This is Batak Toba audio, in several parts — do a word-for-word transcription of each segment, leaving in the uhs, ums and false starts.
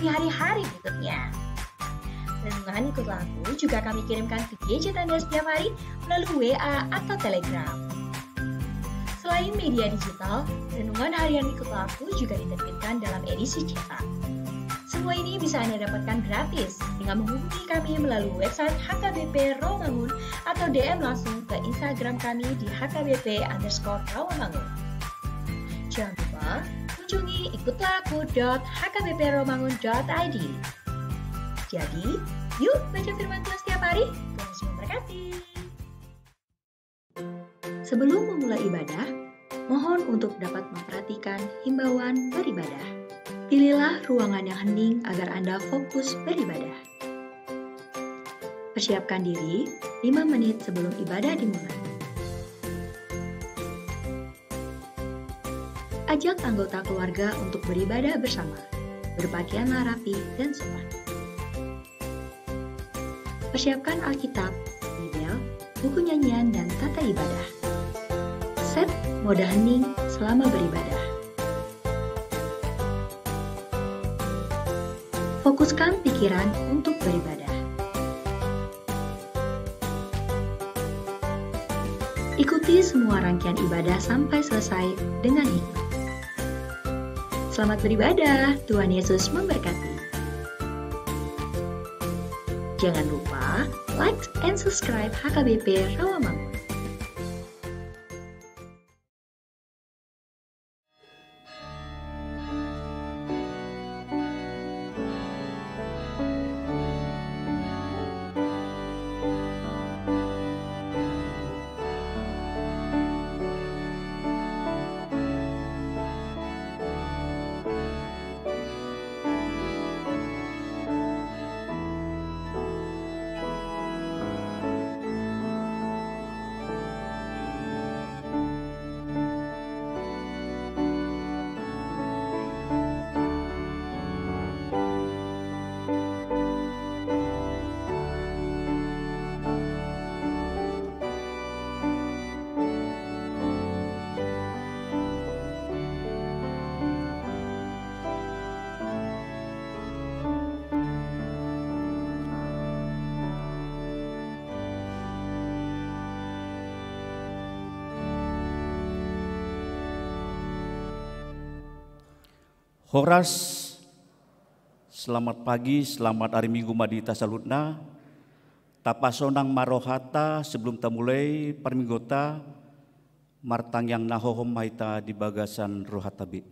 di hari-hari berikutnya. Renungan Ikutlah Aku juga kami kirimkan ke gadget Anda setiap hari melalui W A atau Telegram. Selain media digital, Renungan Harian Ikutlah Aku juga diterbitkan dalam edisi cetak. Semua ini bisa Anda dapatkan gratis dengan menghubungi kami melalui website H K B P Rawamangun atau D M langsung ke Instagram kami di H K B P underscore Rawamangun. Jangan lupa kunjungi ikutlah aku dot H K B P Rawamangun dot I D. Jadi, yuk baca firman Tuhan setiap hari. Tuhan Yesus memberkati. Sebelum memulai ibadah, mohon untuk dapat memperhatikan himbauan beribadah. Pilihlah ruangan yang hening agar Anda fokus beribadah. Persiapkan diri lima menit sebelum ibadah dimulai. Ajak anggota keluarga untuk beribadah bersama. Berpakaianlah rapi dan sopan. Persiapkan Alkitab, Bibel, buku nyanyian, dan tata ibadah. Set mode hening selama beribadah. Fokuskan pikiran untuk beribadah. Ikuti semua rangkaian ibadah sampai selesai dengan hikmat. Selamat beribadah, Tuhan Yesus memberkati. Jangan lupa like and subscribe H K B P Rawamangun. Horas, selamat pagi, selamat ari Minggu ma di hita saluhutna. Tapasonang ma rohanta, sebelum tamulai parmingguonta, martangiang na hohom ma hita di bagasan rohanta be.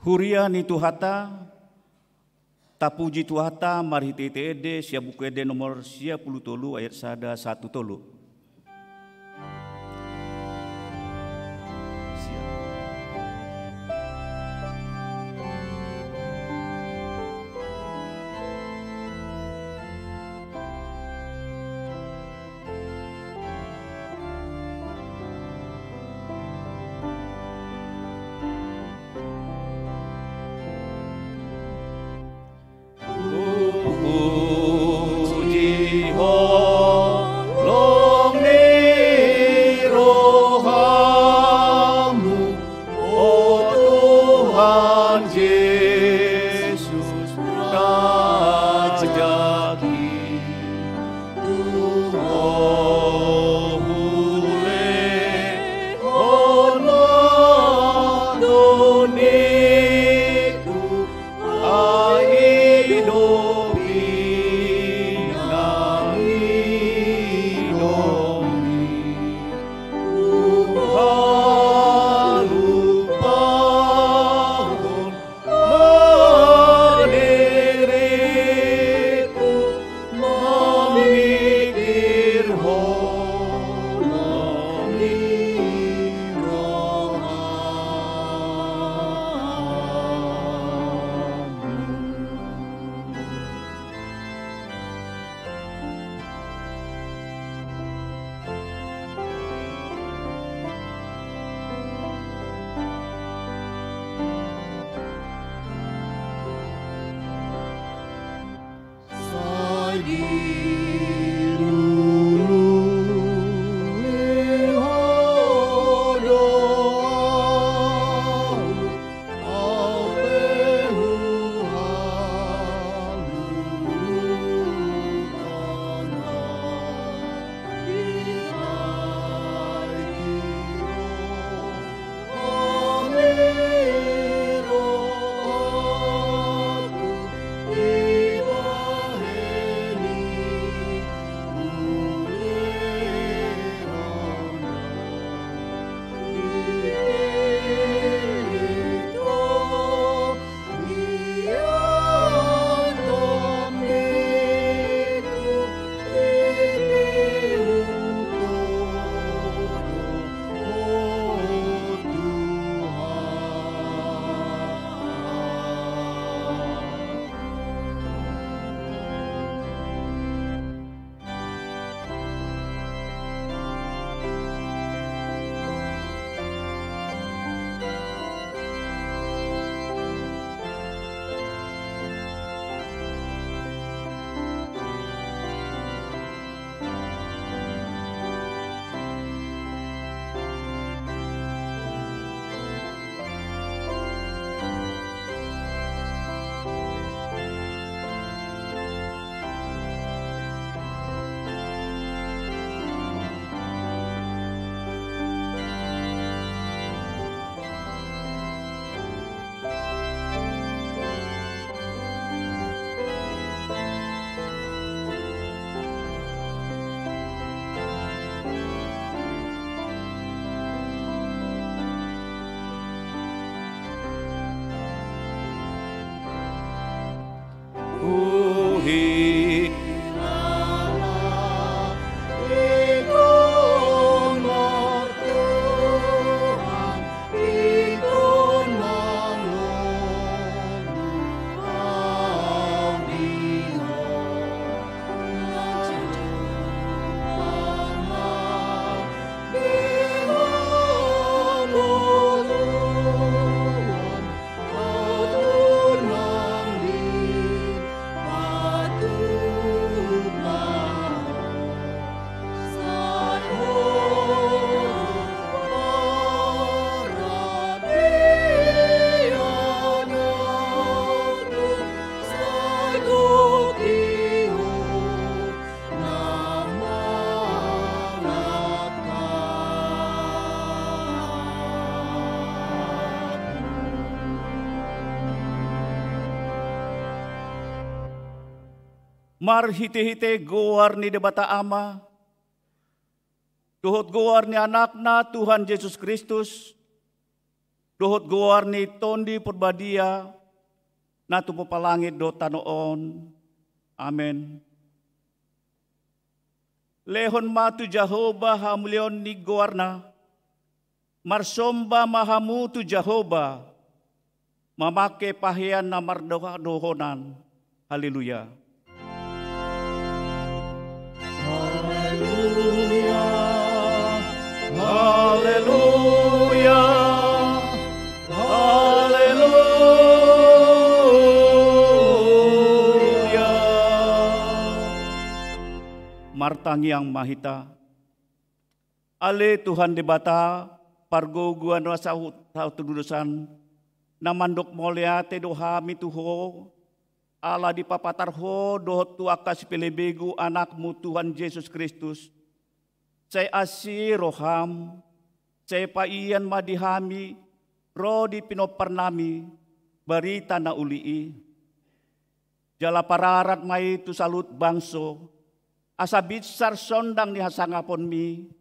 Huria ni Tuhanta, tapuji Tuhanta marhite-hite ende sian Buku Ende nomor sia pulu tolu ayat sada sahat tu tolu. Marhitehite goar ni Debata Ama, dohot goar ni Anakna Tuhan Jesus Kristus, dohot goar ni Tondi Porbadia, na tumompa langit dohot tano on. Amen. Lehon ma tu Jahowa hamuliaon ni goarna, marsomba ma hamu tu Jahowa, mamangke pahean na mardohodohonan. Haleluya. Haleluya, haleluya, haleluya. Martangiang ma hita. Ale Tuhan Debata, pargogoi na saut-, saut tu dosa, na mandok mauliate do hami tu Ho, ala dipapatar Ho dohot tu angka sipelebegu Anakmu Tuhan Jesus Kristus. Sai asi roham, sai paian ma di hami ro di pinomparnami barita na uli i. Jala pararat ma i tu saluhut bangso, asa binsar sondang ni hasangaponmi,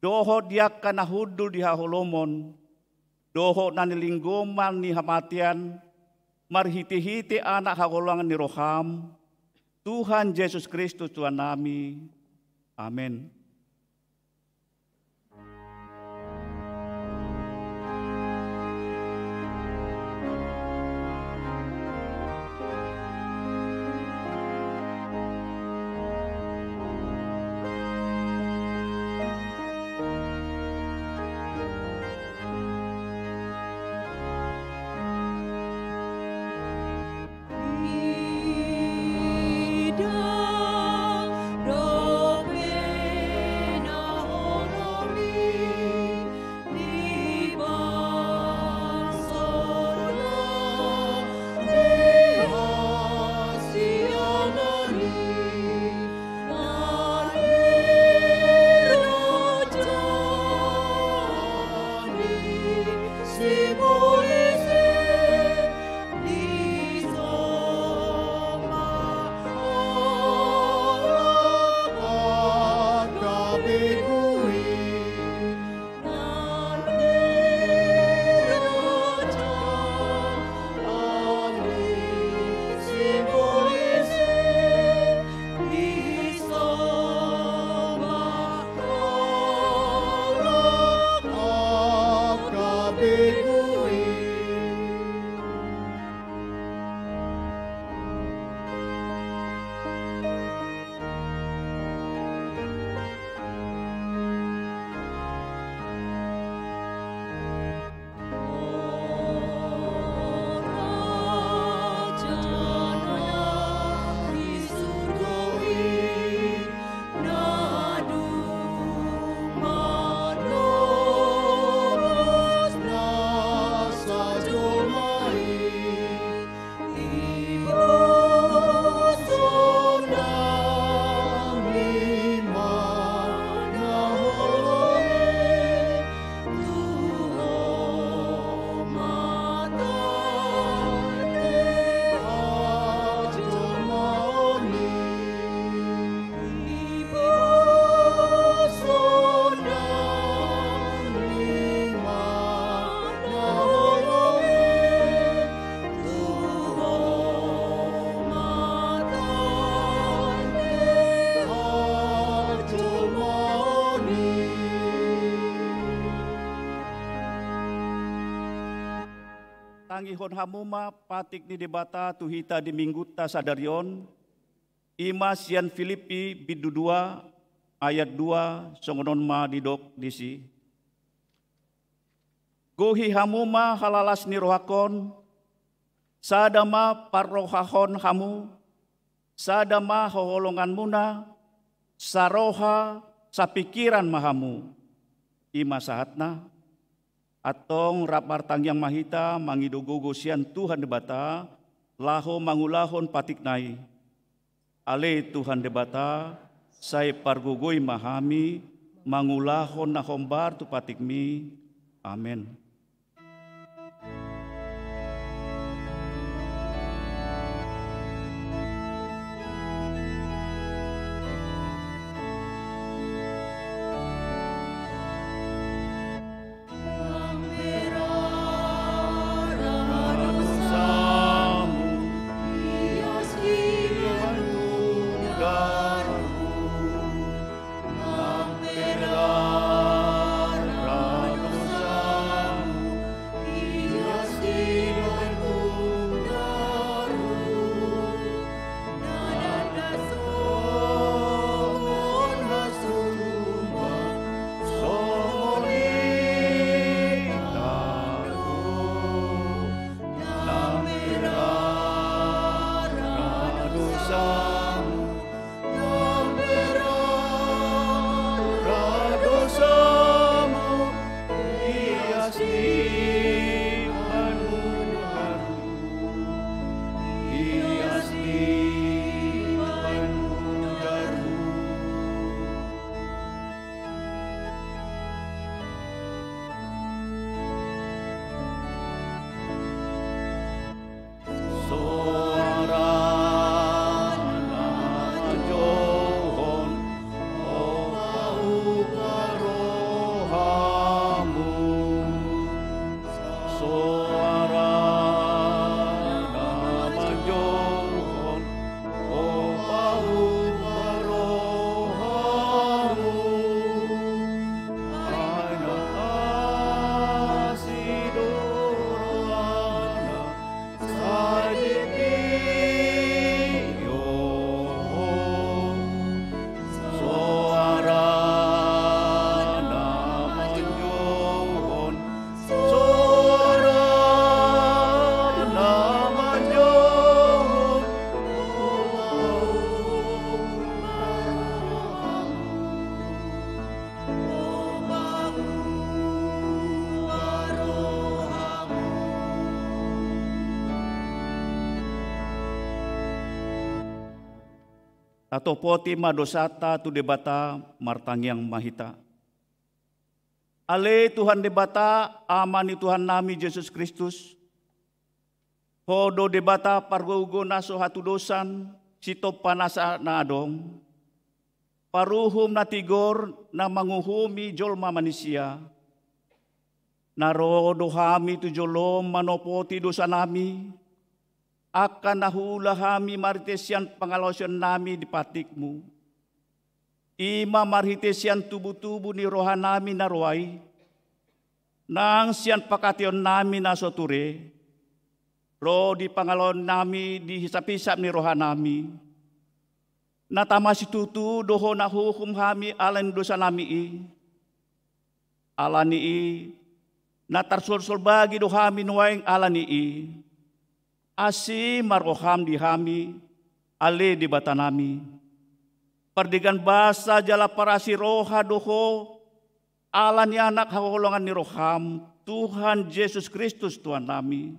dohot di angka na hundul di haholomon, dohot na nilinggoman ni hamatean, marhitehite Anak haholongan ni roham, Tuhan Jesus Kristus Tuhannami. Amen. Tangihon hamu ma patik ni Debata tu hita di Minggunta sadari on, i ma sian Pilippi bindu dua ayat dua, songon on ma didok disi. Gohi hamu ma halalas ni rohangkon, sada ma parrohahon hamu, sada ma haholonganmuna, saroha, sapingkiran ma hamu. I ma sahatna. Antong rap martangiang ma hita mangido gogo sian Tuhan Debata, laho mangulahon patikna i. Ale Tuhan Debata, sai pargogoi ma hami mangulahon na hombar tu patikmi. Amen. Tatopoti ma dosanta tu Debata, martangiang ma hita. Ale Tuhan Debata, Ama ni Tuhannami Jesus Kristus, Ho do Debata pargogoi na so hatudosan, sitompa nasa na adong, paruhum na tigor na manguhumi jolma manisia. Na ro do hami tu jolom manopoti dosanami, angka na huula hami marhite sian pangalaosionnami di patikmu. I ma marhite sian tubutubu ni rohanami na roa i, nang sian pangkataionami na so ture, ro di pangalaonami di hisaphisap ni rohanami. Na tama situtu do Ho na huhum hami ala ni dosanami i. Ala ni i, na tarsolsol bagi do hami nuaeng ala ni i. Asi ma roham di hami, ale Debatanami. Pardegan basa jala parasi roha do Ho, ala ni Anak haholongan ni roham, Tuhan Jesus Kristus Tuhannami.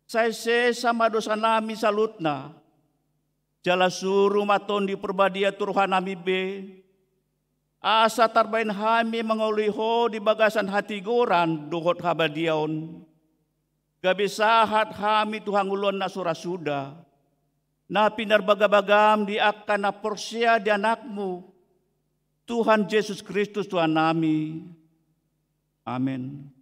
Sai sesa ma dosanami saluhutna, jala suru ma Tondi Parbadia tu rohanami be, asa tarbahen hami mangoloi Ho di bagasan hatigoran dohot habadiaon. Gabe sahat hami tu hangoluan na so ra suda, na pinarbagabagam di angka na porsea di Anakmu, Tuhan Jesus Kristus Tuhannami. Amen.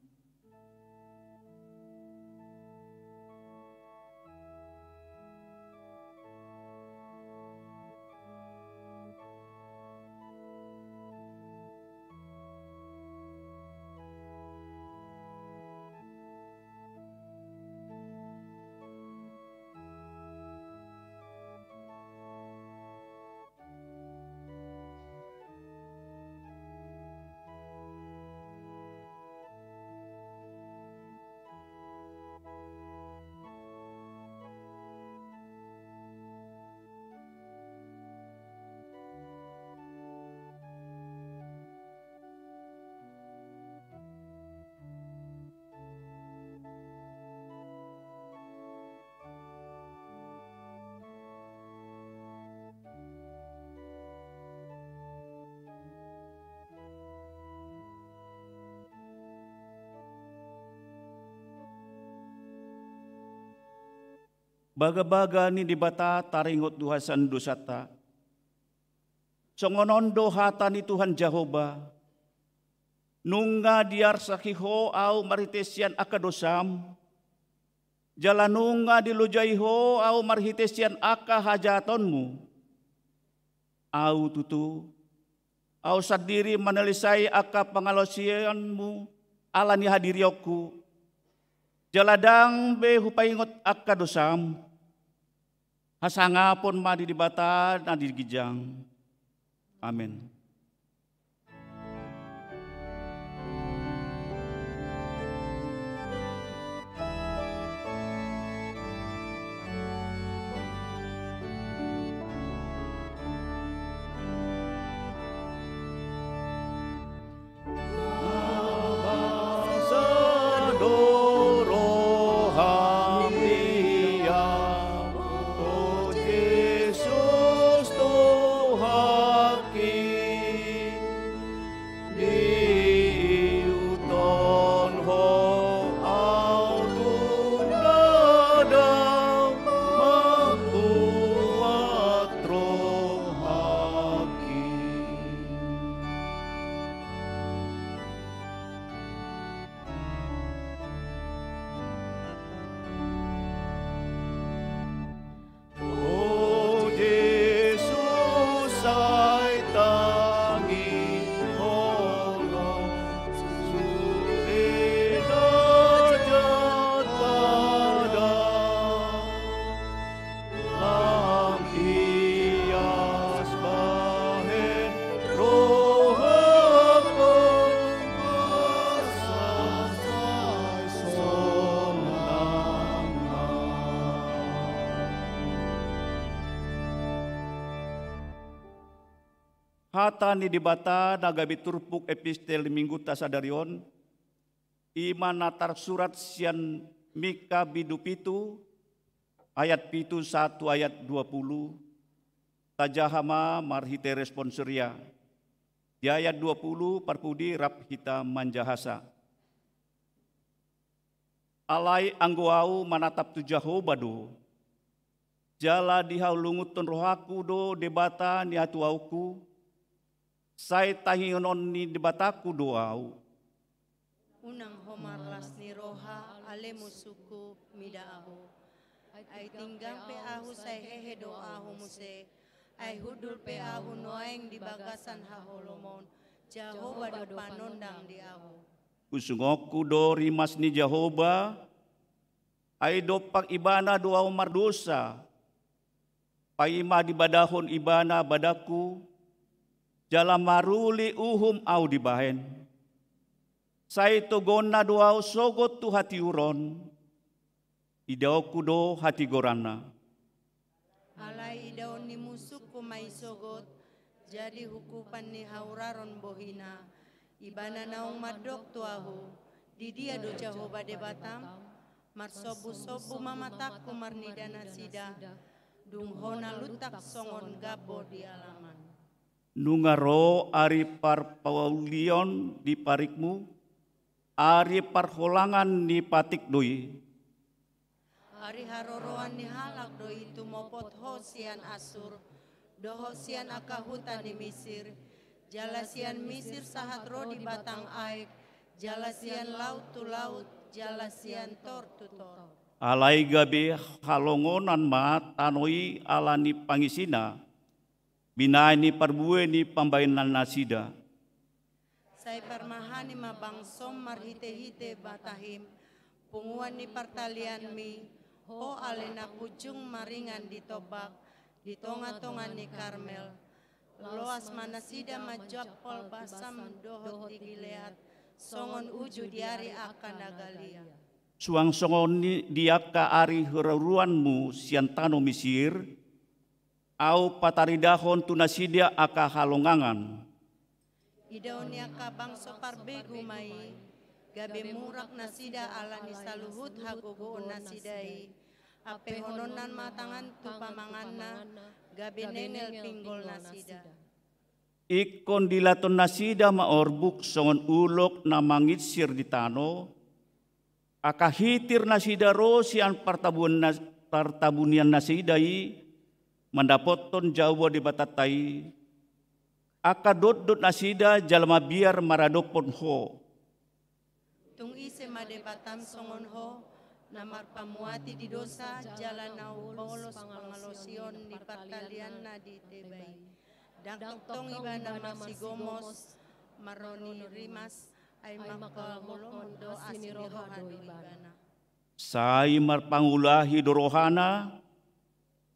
Bagabaga ni Debata taringot tu hasandosanta. Songon on do hata ni Tuhan Jahowa: Nunga diarsaki ho ahu marhite sian angka dosam, jala nunga dilojai ho ahu marhite sian angka hajahatonmu. Ahu tutu, ahu sandiri manalsai angka pangalaosionmu ala ni hadirionku, jala ndang be hupaingot angka dosam. Hasangapon ma di Debata na di ginjang. Amen. Hata ni Debata na gabe turpuk epistel di Minggunta sadari on, i ma na tarsurat sian Mingka bindu pitu, ayat pitu sahat tu ayat dua pulu. Tajaha ma marhite responsoria. Di ayat dua puluh parpudi rap hita manjahasa. Alai anggo ahu manatap tu Jahowa do, jala dihalungunhon rohangku do Debata ni hatuaonku, sai tangiangon ni Debatangku do ahu. Unang ho marlas ni roha, ale musungku, mida ahu. Ai tinggang pe ahu sai hehe do ahu muse, ai hundul pe ahu nuaeng di bagasan haholomon, Jahowa do panondang di ahu. Usungonku do rimas ni Jahowa, ai dompak Ibana do ahu mardosa. Paima dibadahon Ibana badangku, jala maruli uhum ahu dibahen. Sai togonna do ahu sogot tu hatiuron, idaonku do hatigoranna. Alai idaon ni musungku ma i sogot, jadi hukupan ni hauraron bohina. Ibana naung mandok tu ahu, didia do Jahowa Debatam? Marsombusombu ma matangku marnida nasida, dung hona luntak songon gambo di alaman. Nunga ro ari parpaulion ni parikmu, ari parholangan ni patik do i. Ari haroroan ni halak do i tumopot ho sian Assur, dohot sian angka huta ni Misir, jala sian Misir sahat ro di batang aek, jala sian laut tu laut, jala sian tor tu tor. Alai gabe halongonan ma tano i ala ni pangisina, binahen ni parbue ni pambahenannasida. Sai parmahani ma bangsom marhitehite batahim, punguan ni partalianmi, ho ale na punjung maringan di tombak, di tongatonga ni Karmel. Loas ma nasida manjampol Basan dohot di Gilead, songon uju di ari angka na galia. Suang songon ni di angka ari haruruanmu sian tano Misir, ahu pataridahon tu nasida angka halongangan. Idaon ni angka bangso parbegu ma i, gabe murak nasida ala ni saluhut hagogoonnasida i, ampehononna ma tangan tu pamanganna, gabe nengel pinggolnasida. Ingkon dilatonnasida ma orbuk songon ulok na manginsir di tano, angka hitirnasida ro sian partabuna-, partabuniannasida i mandapothon Jahowa Debatanta i, angka dotdotnasida jala mabiar maradophon ho. Tung ise ma Debatam songon ho, na marpamuati di dosa, jala na umbolos pangalaosion ni partalianna di teba i. Ndang tongtong ibana masigomos, marnini rimas, ai mangkaholomhon do asi ni roha do ibana. Sai marpangulahi do rohana,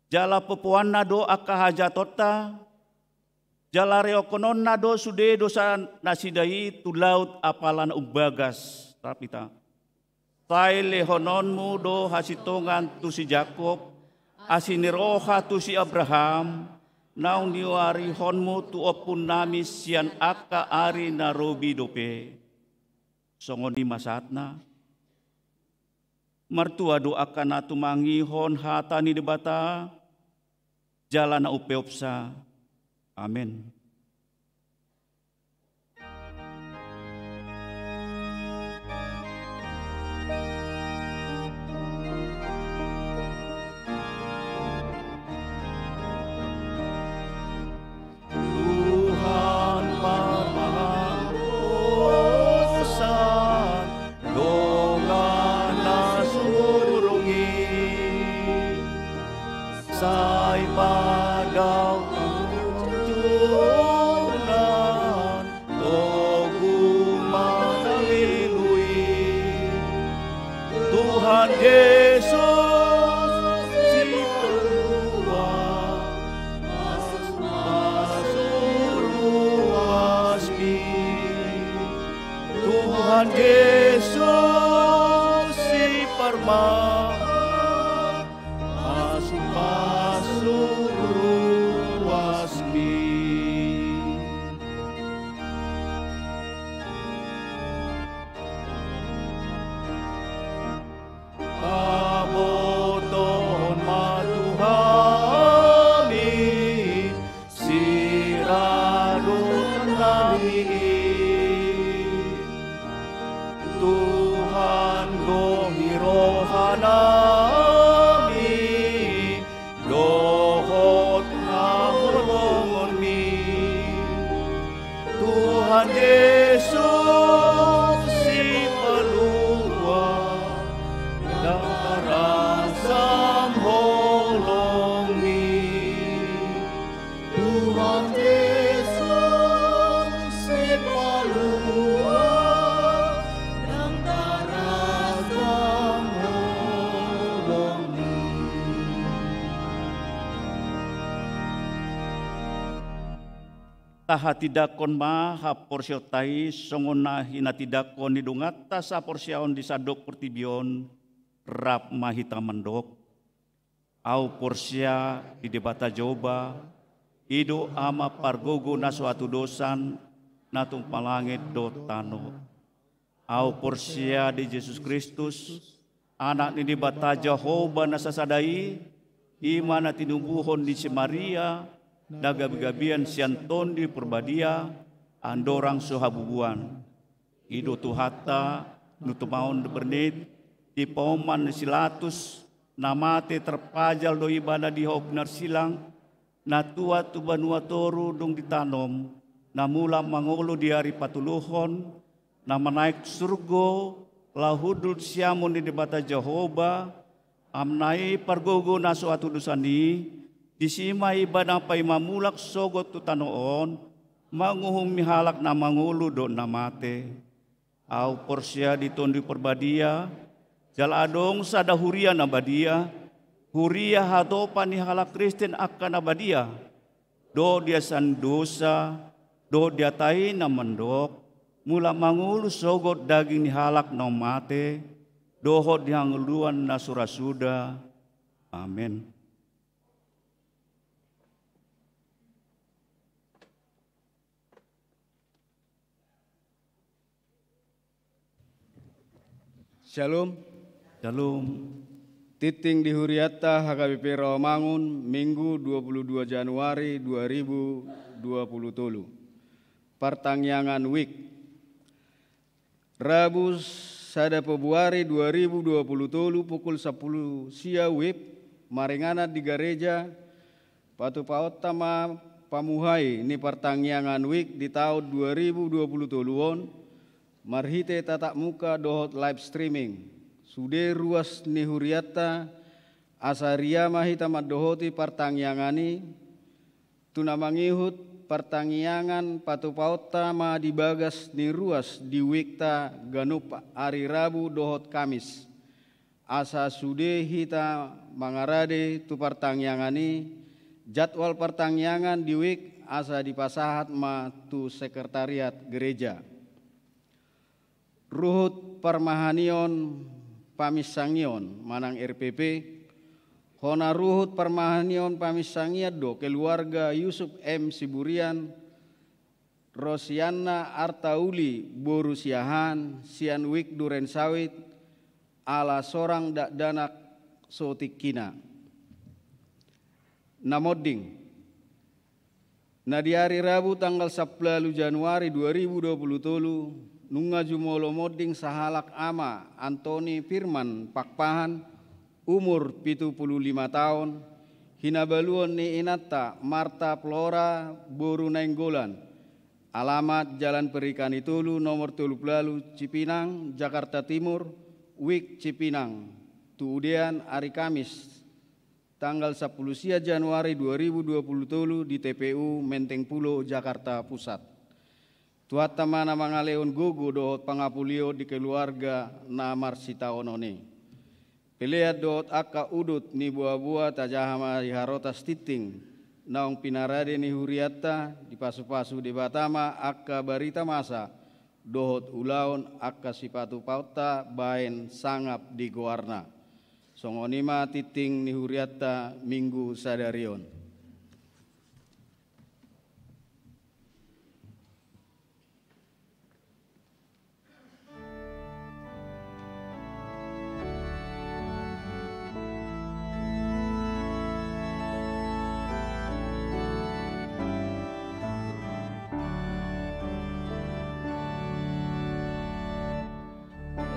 jala popoanna do angka hajahatonta, jala reonghononna do sude dosanasida i tu laut apala na umbagas. Rap hita. Sai lehononmu do hasintongan tu si Jakob, asi ni roha tu si Abraham, naung niuarihonmu tu ompunnami sian angka ari na robi dope. Songon i ma sahatna. Martua do angka na tumangihon hata ni Debata, jala na umpeopsa. Amen. Tuhan pamahan dosa dongan na sumurung i, sai padao Tuhan togu mangalilu i. Tuhan Jesus, sipalua pasupasu ruasmi. Tuhan Jesus, siparmar pasupasu ruasmi. Pabotohon ma tu hami Tahatindangkon ma haporseaonta i songon na hinatindanghon ni donganta saporseaon di sandok portibi on. Rap ma hita mandok: Ahu porsea di Debata Jahowa, i do Ama pargogo na so hatudosan, na tumpa langit dohot tano. Ahu porsea di Jesus Kristus, Anak ni Debata Jahowa na sasada i, i ma na tinubuhon ni si Maria, na gabegabean sian Tondi Parbadia, andorang so habubuan. I do Tuhanta, na tumaon bernit, dipaoman si Latus, na mate tarpajal do ibana di hau pinarsilang, na tuat tu banua toru dung ditanom, na mulak mangolu di ari patoluhon, na manaek surgo, laho hundul siamun ni Debata Jahowa, Amanta i pargogo na so hatudosan i, disi ma ibana paima mulak sogot tu tano on, manguhumi halak na mangolu dohot na mate. Ahu porsea di Tondi Parbadia, jala adong sada huria na badia, huria hatopan ni halak Kristen angka na badia, dohot di hasesaan dosa, dohot di hata i na mandok, mulak mangolu sogot daging ni halak na mate, dohot di hangoluan na so ra suda. Amen. Syalom. Syalom. Tintin di hurianta H K B P Rawamangun, Minggu dua puluh dua Januari dua ribu dua puluh tolu. Partangiangan Wijk. Rabu sada Februari dua ribu dua puluh tolu pukul sampulu sia WIB, maringanan di gareja, patupaonta ma pamuhai ni partangiangan Wijk di taon dua ribu dua puluh tolu on, marhite tatap muka dohot live streaming. Sude ruas ni hurianta, asa ria ma hita mandohoti partangiangan i, tu na mangihut partangiangan patupaonta ma di bagas ni ruas di Wijkta ganup ari Rabu dohot Kamis. Asa sude hita mangarade tu partangiangan i, jadwal partangiangan di Wijk asa dipasahat ma tu sekretariat gereja. Ruhut parmahanion paminsangion manang R P P, hona ruhut parmahanion paminsangion do keluarga Yusuf M Siburian, Rosianna Artauli boru Siahaan sian Wijk Duren Sawit, ala sorang dakdanak so tingkina. Na monding. Na di ari Rabu tanggal sampulu ualu Januari dua ribu dua puluh tolu, nunga jumolo monding sahalak ama Antoni Firman Pakpahan, umur pitu puluh lima taon, hinabaluon ni inanta Marta Flora boru Nainggolan, alamat Jalan Perikani tolu nomor tolu pulu ualu Cipinang, Jakarta Timur, Wijk Cipinang, tu udean ari Kamis, tanggal sampulu sia Januari dua ribu dua puluh tolu di T P U Menteng Pulo, Jakarta Pusat. Tuhanta ma na mangalehon gogo dohot pangapulion di keluarga na marsitaonon i. Pelean dohot angka udut ni boaboa tajaha ma di harotas tintin naung pinarade ni hurianta, dipasupasu Debata ma angka barita masa dohot ulaon angka sipatupaonta baen sangap di goarna. Songon i ma tintin ni hurianta Minggu sadari on.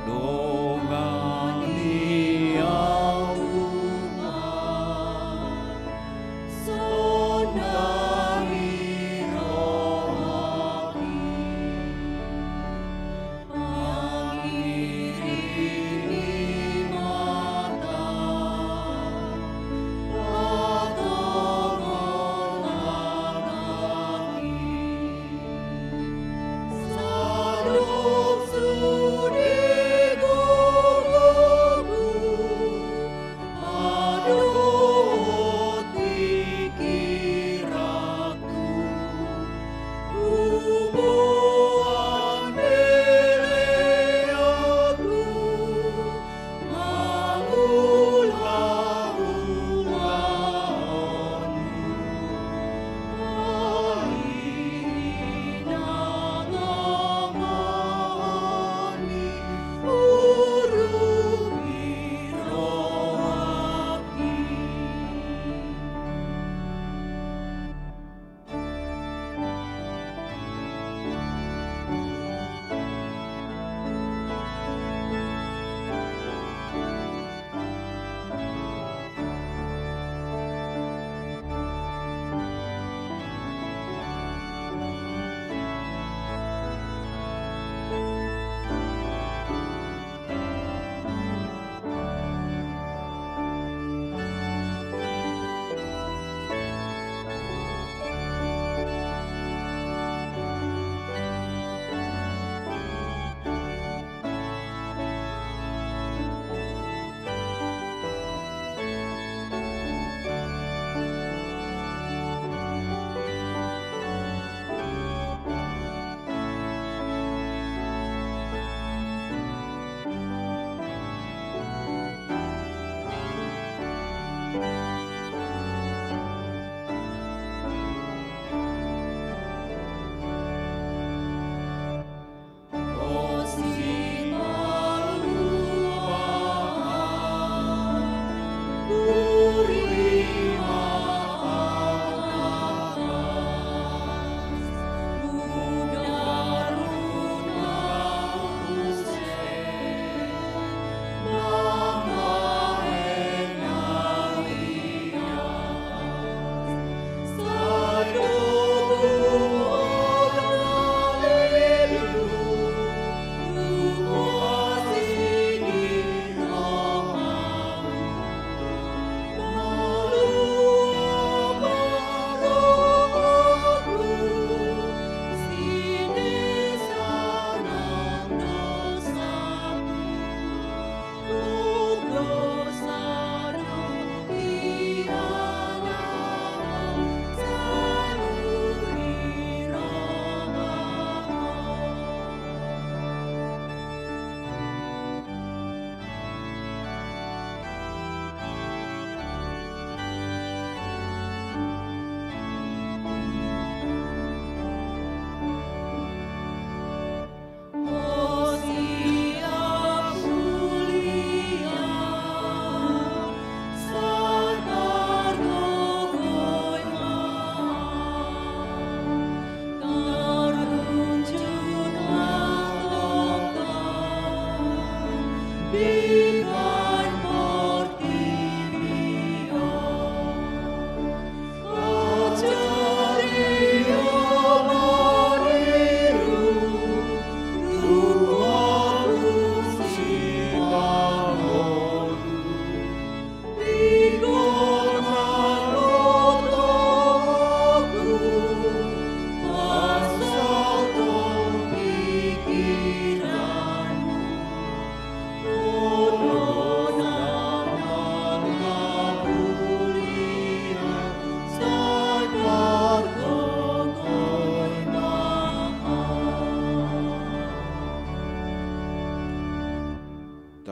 Dongan ni ahu ma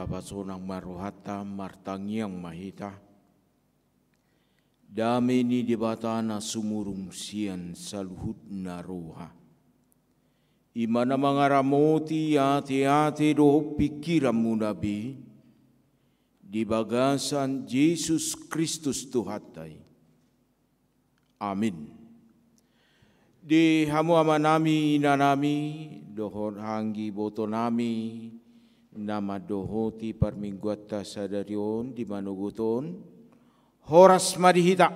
Tapasonang ma rohanta, martangiang ma hita. Dame ni Debata na sumurung sian saluhutna roha, i ma na mangaramoti ateate dohot pingkiranmuna be, di bagasan Jesus Kristus Tuhanta i. Amin. Di hamu amanami, inanami, dohot anggibotonami na mandohoti parmingguanta sadari on di manogot on, horas ma di hita.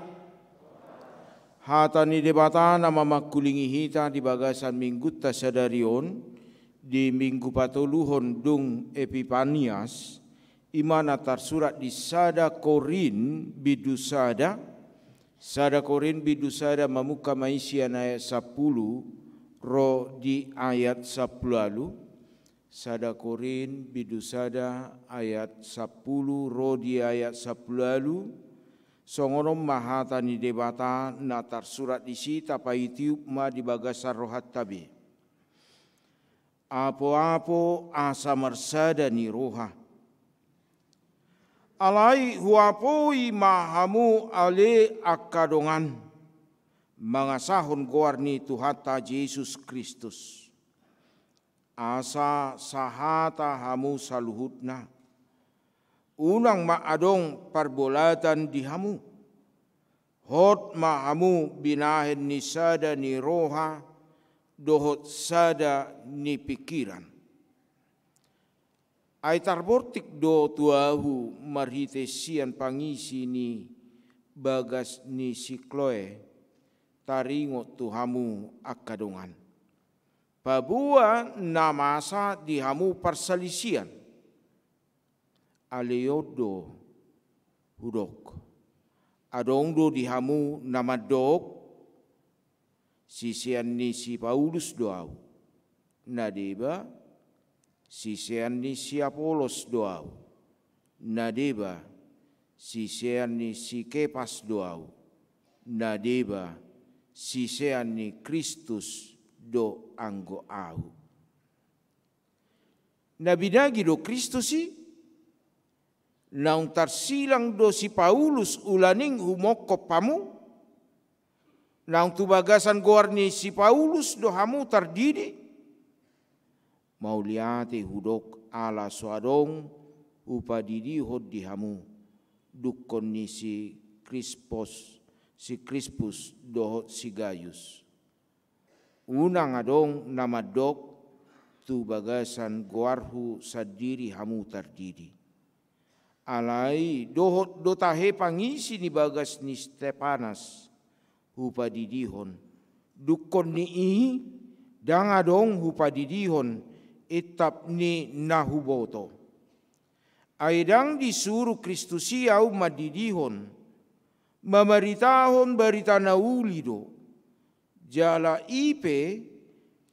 Hata ni Debata na mamangkulingi hita di bagasan minggunta sadari on, di minggu patoluhon dung Epipanias, i ma na tarsurat di sada Korint bindu sada, sada Korint bindu sada, mamungka ma i sian ayat sampulu ro di ayat sampulu ualu. Sada Korint bindu sada ayat sampulu ro di ayat sampulu ualu. Songon on ma hata ni Debata na tarsurat disi, tapaitiup ma di bagasan rohanta be. Apoapo asa marsada ni roha. Alai huapoi ma hamu ale angka dongan, mangasahon goar ni Tuhanta Jesus Kristus, asa sahata hamu saluhutna. Unang ma adong parbolatan di hamu. Hot ma hamu binahen ni sada ni roha dohot sada ni pingkiran. Ai tarbortik do tu ahu marhite sian pangisi ni bagas ni si Kloe taringot tu hamu angka dongan, paboa na masa di hamu parsalisian. Alai on do hudok, adong do di hamu na mandok, sisean ni si Paulus do ahu. Na deba, sisean ni si Apolos do ahu. Na deba, sisean ni si Kepas do ahu. Na deba, sisean ni Kristus do anggo ahu. Na binagi do Kristus i? Naung tarsilang do si Paulus ulaning humongkop hamu? Naung tu bagasan goar ni si Paulus do hamu tardidi? Mauliate hudok, ala so adong hupadidihon di hamu dungkon ni si Krispos, si Krispus dohot si Gayus. Unang adong na mandok, tu bagasan goarhu sandiri hamu tardidi. Alai dohot do tahe pangisi ni bagas ni Stepanas hupadidihon, dungkon ni i ndang adong hupadidihon intap ni na huboto. Ai ndang disuru Kristus i ahu mandidihon, mamaritahon barita na uli do. Jala i pe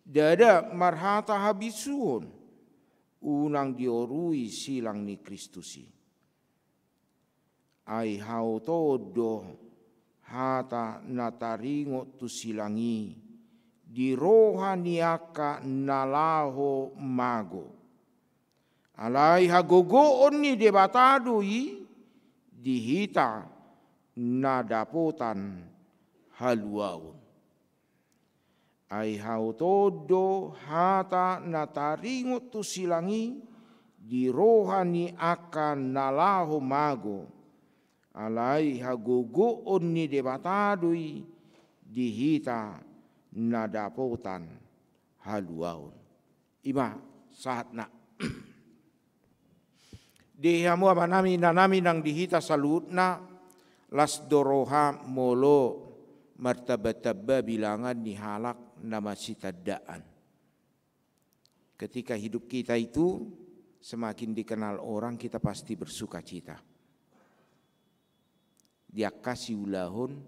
ndada marhata habisuhon, unang diorui silang ni Kristus i. Ai haotoon do hata na taringot tu silang i di roha ni angka na laho mago. Alai hagogoon ni Debata do i di hita na dapotan haluaon. Ai haotoon do hata na taringot tu silang i di roha ni angka na laho mago. Alai hagogoon ni Debata do i di hita na dapotan haluaon. I ma sahatna. Di hamu amanami, inanami nang di hita saluhutna, las do roha molo martambatamba bilangan ni halak na masitandaan. Ketika hidup kita itu semakin dikenal orang, kita pasti bersukacita. Di angka siulahon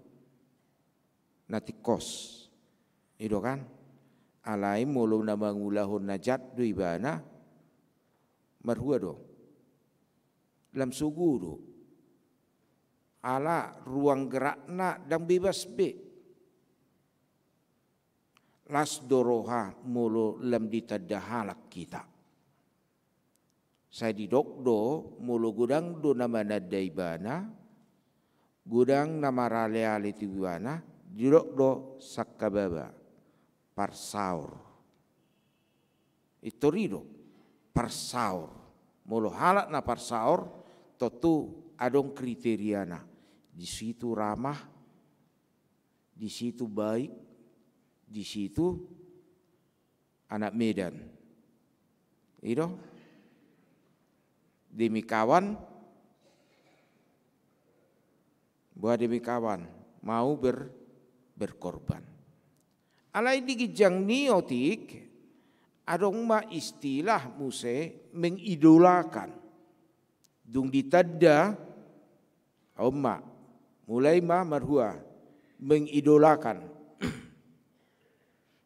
na tingkos. I do kan? Alai molo na mangulahon na jat do ibana, marhua do? Lam sogo do. Ala ruang gerakna ndang bebas be. Las do roha molo lam ditanda halak hita. Sai didok do, molo godang do na mananda ibana, godang na maraleale tu ibana, didok do sangkababa, parsaor. Pintor i do, parsaor. Molo halak na parsaor, tontu adong kriteriana. Di situ ramah, di situ baik, di situ anak Medan. I do. Demi kawan, bahwa demi kawan mau ber-, berkorban. Alai di ginjang ni otik, adong ma istilah muse mengidolakan. Dung ditanda, on ma, mulai ma marhua mengidolakan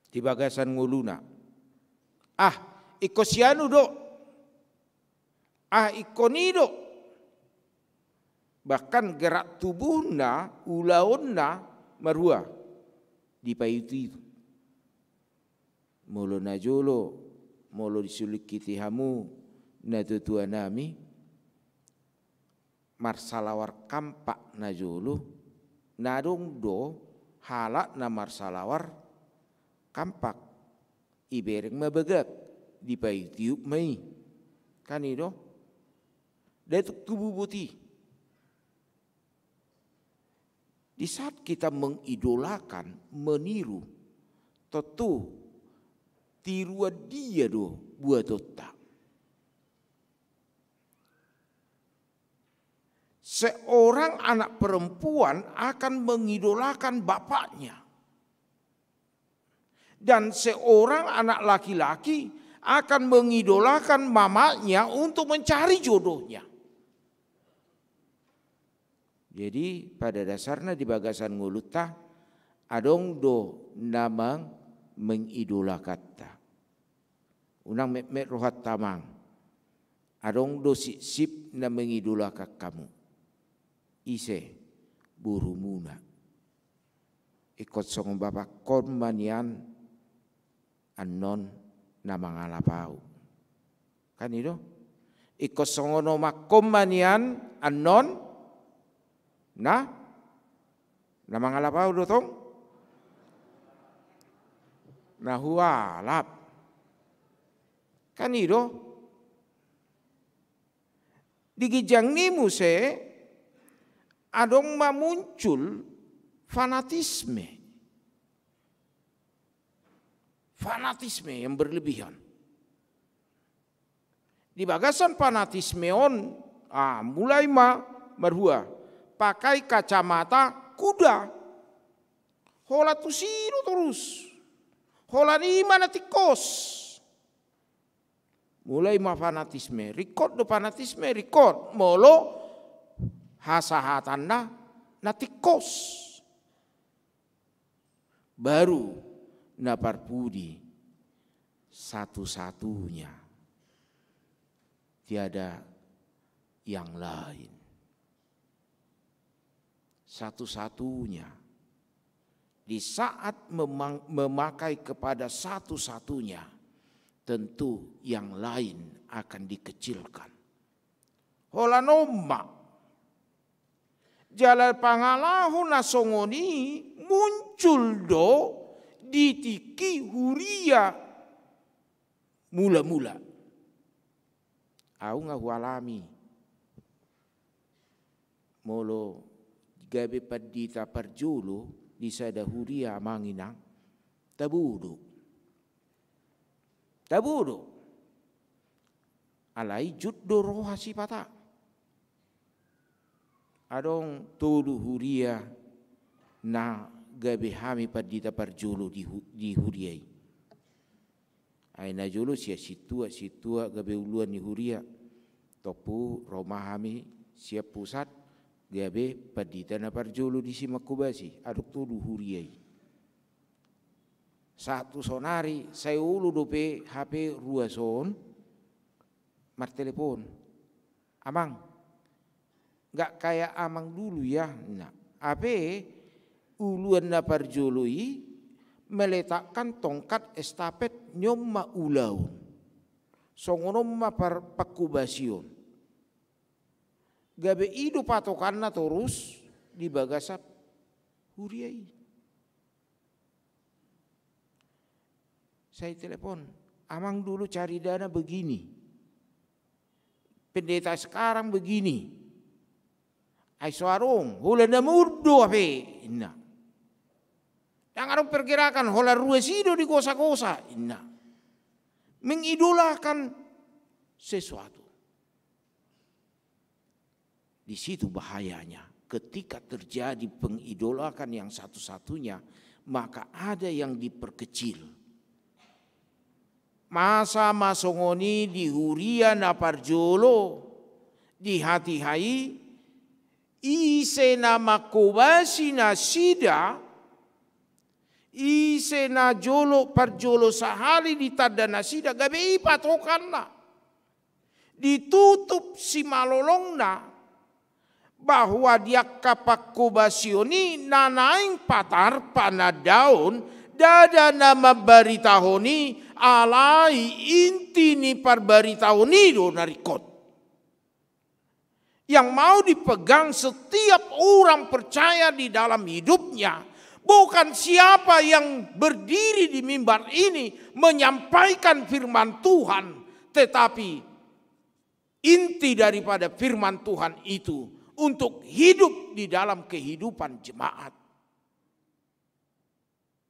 di bagasan ngoluna. Ah, ingkon si anu do. Ah, ingkon i do. Bahkan gerak tubuhna, ulaonna marhua dipaiuti. Molo najolo, molo disulingkiti hamu natuatuanami, marsalawar kampak najolo, na adong do halak na marsalawar kampak, ibereng ma bagak, dipaiutiup ma i. Kan i do? Datuk tubu boti. Di saat kita mengidolakan, meniru, tontu tiruan dia do buatonta. Seorang anak perempuan akan mengidolakan bapaknya. Dan seorang anak laki-laki akan mengidolakan mamanya untuk mencari jodohnya. Jadi, pada dasarna di bagasan ngolunta, adong do na mang-, mengidolakanta. Unang metmet rohanta, amang. Adong do sipsip na mengidolakan hamu. Ise? Borumuna. Ingkon songon bapakkon ma nian annon na mangalap ahu. Kan i do? Ingkon songon omakkon ma nian annon na, na mangalap ahu do tong? Na hualap. Kan i do? Di ginjang ni muse, adong ma muncul fanatisme. Fanatisme yang berlebihan. Di bagasan fanatisme on, ah, mulai ma marhua pakai kacamata kuda. Holan tusi do torus. Holan i ma na tingkos. Mulai ma fanatisme, ringkot do fanatisme, ringkot. Molo hasahatanna na tingkos. Baru na parpudi, satu-satunya. Tiada yang lain. Satu-satunya. Di saat memang-, memakai kepada satu-satunya, tentu yang lain akan dikecilkan. Holan on ma. Jala pangalaho na songon i muncul do di tingki huria mula-mula. Ahu nga hualami. Molo gabe pandita parjolo di sada huria, amang inang, tabo do. Tabo do. Alai jut do roha sipata. Adong tolu huria na gabe hami pandita parjolo di hu-, di huria i. Ai na jolo sian sintua, sintua gabe uluan ni huria. Tompu ro ma hami sian pusat gabe pandita na parjolo di Simanggobasi, adong tolu huria i. Sahat tu sonari, sai olo dope hape ruas on martelepon. Amang, nggak kayak amang dulu ya. Nah, hape uluan na parjolo i meletakkan tongkat estafet, nion ma ulaon. Songon on ma par-, pangkobasion. Gabe i do patokanna torus di bagasan huria i. Saya telepon, "Amang, dulu cari dana begini. Pendeta sekarang begini." "Ai so adong, holan na murdo ape," inna. "Ndang adong pergerakan, holan ruas i do digosa-gosa," inna. Mengidolakan sesuatu. Di situ bahayanya. Ketika terjadi pengidolakan yang satu-satunya, maka ada yang diperkecil. Masa ma songon i di huria na parjolo di hatiha i, ise na mangkobasi nasida, ise na jolo, parjolo sahali ditanda nasida, gabe i patokanna. Ditutup simalolongna, bahwa di angka pangkobasion i na naeng patar panandaon, ndada na mambaritahon i, alai inti ni parbaritaon i do na ringkot. Yang mau dipegang setiap orang percaya di dalam hidupnya, bukan siapa yang berdiri di mimbar ini menyampaikan firman Tuhan, tetapi inti daripada firman Tuhan itu untuk hidup di dalam kehidupan jemaat.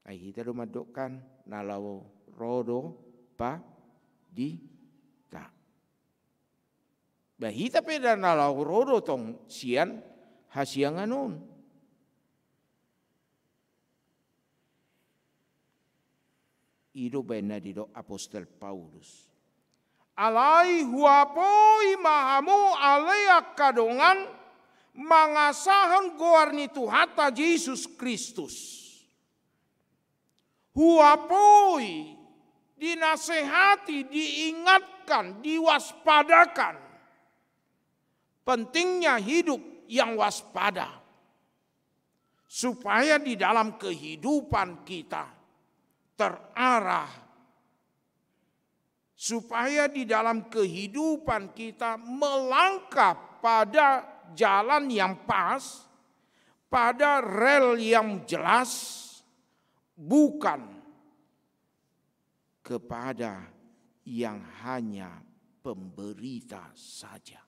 Ai hita do mandok kan, na laho ro do pandita. Ba hita pe da na laho ro do tong sian hasiangan on. I do baen na didok apostel Paulus. Alai huapoi ma hamu ale angka dongan mangasahon goar ni Tuhanta Jesus Kristus. Huapoi, dinasehati, diingatkan, diwaspadakan. Pentingnya hidup yang waspada. Supaya di dalam kehidupan kita terarah, supaya di dalam kehidupan kita melangkah pada jalan yang pas, pada rel yang jelas, bukan kepada yang hanya pemberita saja.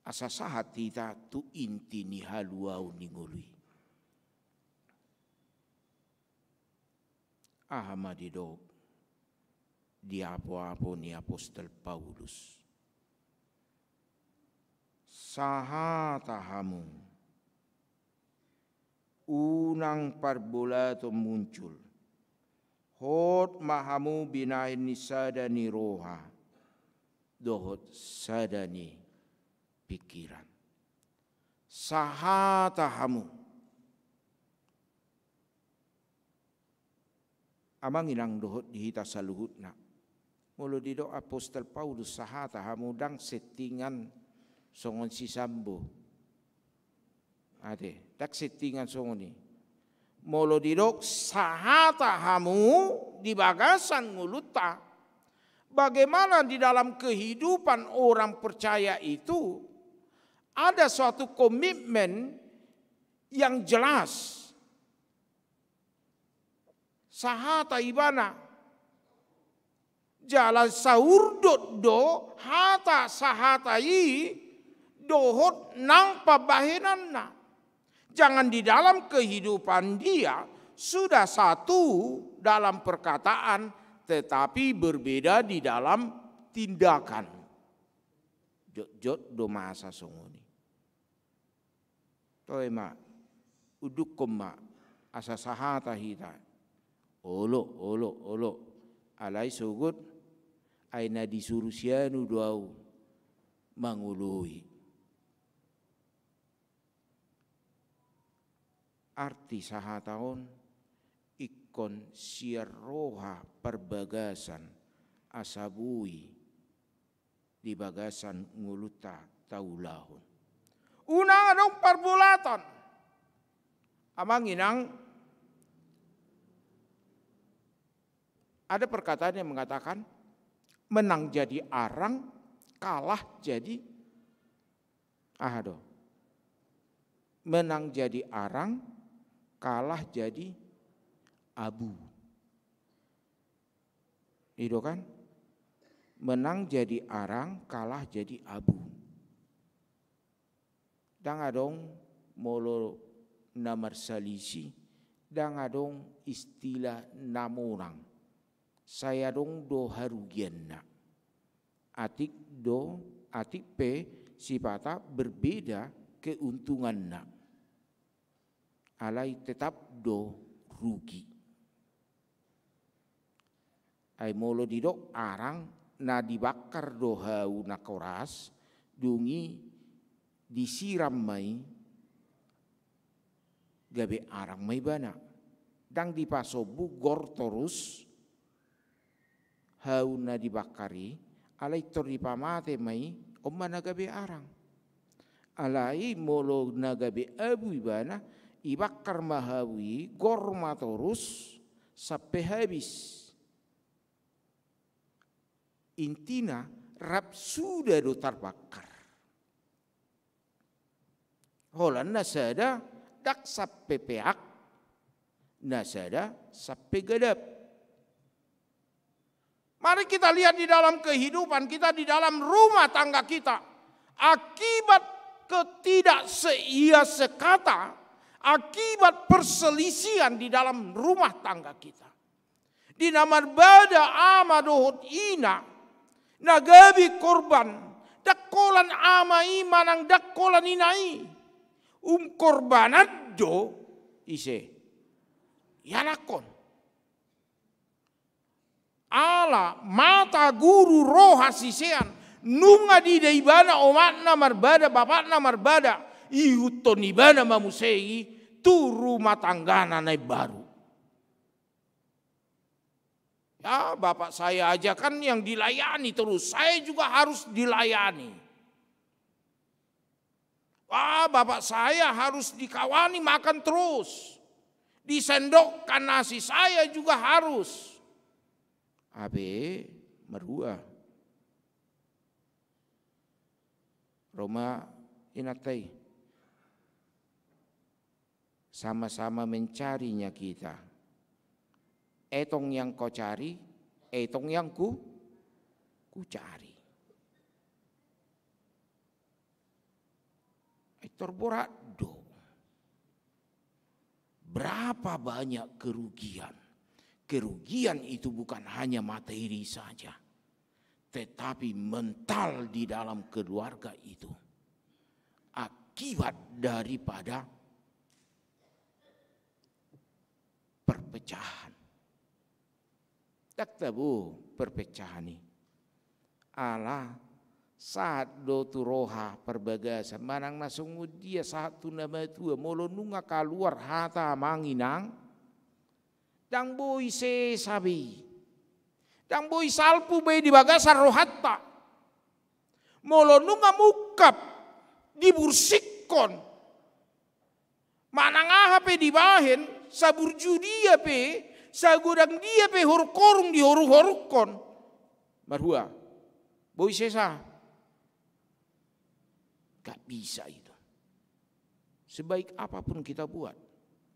Asa sahat hita tu inti ni haluaon ni ngolu i. Aha ma didok di apoapo ni apostel Paulus? Sahata hamu, unang parbolaton muncul. Hot ma hamu binahen ni sada ni roha dohot sada ni pingkiran. Sahata hamu. Amang inang dohot di hita saluhutna. Molo didok apostel Paulus sahata hamu, ndang settingan songon si Sambo. Ate, ndang settingan songon i. Molo didok sahata hamu di bagasan ngolunta, bagaimana di dalam kehidupan orang percaya itu ada suatu komitmen yang jelas. Sahata ibana. Jala saurdot do hata sahata i dohot nang pambahenanna. Jangan di dalam kehidupan dia sudah satu dalam perkataan, tetapi berbeda di dalam tindakan. Jotjot do masa songon i. Toe ma, undukkon ma, asa sahata hita. Olo, olo, olo. Alai sogot, ai na disuru si anu do au mangoloi. Arti sahata on, ingkon sian roha parbagasan asa boi di bagasan ngolunta taulahon. Unang adong parbolaton. Amang inang, ada perkataan yang mengatakan, Menang jadi arang, kalah jadi, aha do? Menang jadi arang, kalah jadi abu. I do kan? Menang jadi arang, kalah jadi abu. Ndang adong molo na marsalisi, ndang adong istilah na monang. Sai adong do harugianna. Atik do, atik pe sipata berbeda keuntunganna. Alai tetap do rugi. Ai molo didok arang, na dibakar do hau na koras, dung i disiram ma i, gabe arang ma ibana. Ndang dipasombu gor torus hau na dibakar i, alai tor dipamate ma i, on ma na gabe arang. Alai molo na gabe abu ibana, ibakar ma hau i, gor ma torus sampe habis. Intina, rap suda do tarbakar. Holan na sada ndang sampe peak, na sada sampe gadap. Mari kita lihat di dalam kehidupan kita, di dalam rumah tangga kita. Akibat ketidakseia sekata, akibat perselisihan di dalam rumah tangga kita. Di na marbada ama dohot ina, na gabe korban, ndang holan ama i manang ndang holan ina i. Umkorbanan do ise? Ianakhon. Ala mata guru ro hasisean, nunga diida ibana omakna marbada, bapakna marbada, ihuthon ibana ma muse i tu rumah tanggana na imbaru. Ya, bapak saya aja kan yang dilayani terus, saya juga harus dilayani. Wah, bapak saya harus dikawani makan terus. Disendokkan nasi, saya juga harus. Abe, marua. Ro ma inanta i. Sama-sama mencarinya kita. Etong yang kau cari, etong yang ku, ku cari. Ai tor borat do. Berapa banyak kerugian. Kerugian itu bukan hanya materi saja, tetapi mental di dalam keluarga itu akibat daripada perpecahan. Ndang tabo perpecahan i. Ala sahat do tu roha parbagasan, manang na songon dia sahat tu na matua, molo nunga kaluar hata amang inang, ndang boi sesa be i. Ndang boi salpu be i di bagasan rohanta. Molo nunga mungkap, dibursikkon, manang aha pe dibahen, saburju dia pe, sagodang dia pe horunghorung dihoruhorukkon, marhua, boi sesa. Gak bisa itu. Sebaik apapun kita buat,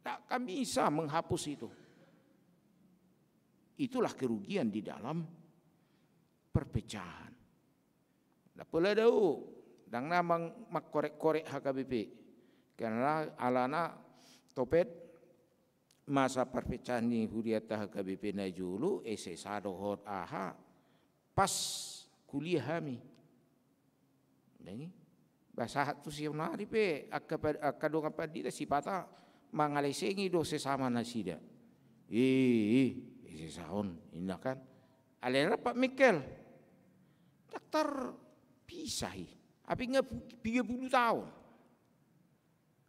tak akan bisa menghapus itu. Itulah kerugian di dalam perpecahan. Ndang pola dao, ndang na mang-, mangkorek-korek H K B P. Karena alana topet masa perpecahan ni hurianta H K B P na jolo, S S A dohot aha, pas kuliah hami. Jadi, ba sahat tu saonari pe, angka pa-, angka dongan pandita sipata mangalesengi do sesama nasida. Ih, ih, sesa on, inna kan. Alai rap Pak Mikel. Ndang tarpisah i. Api nga pu-, piga pulu taon.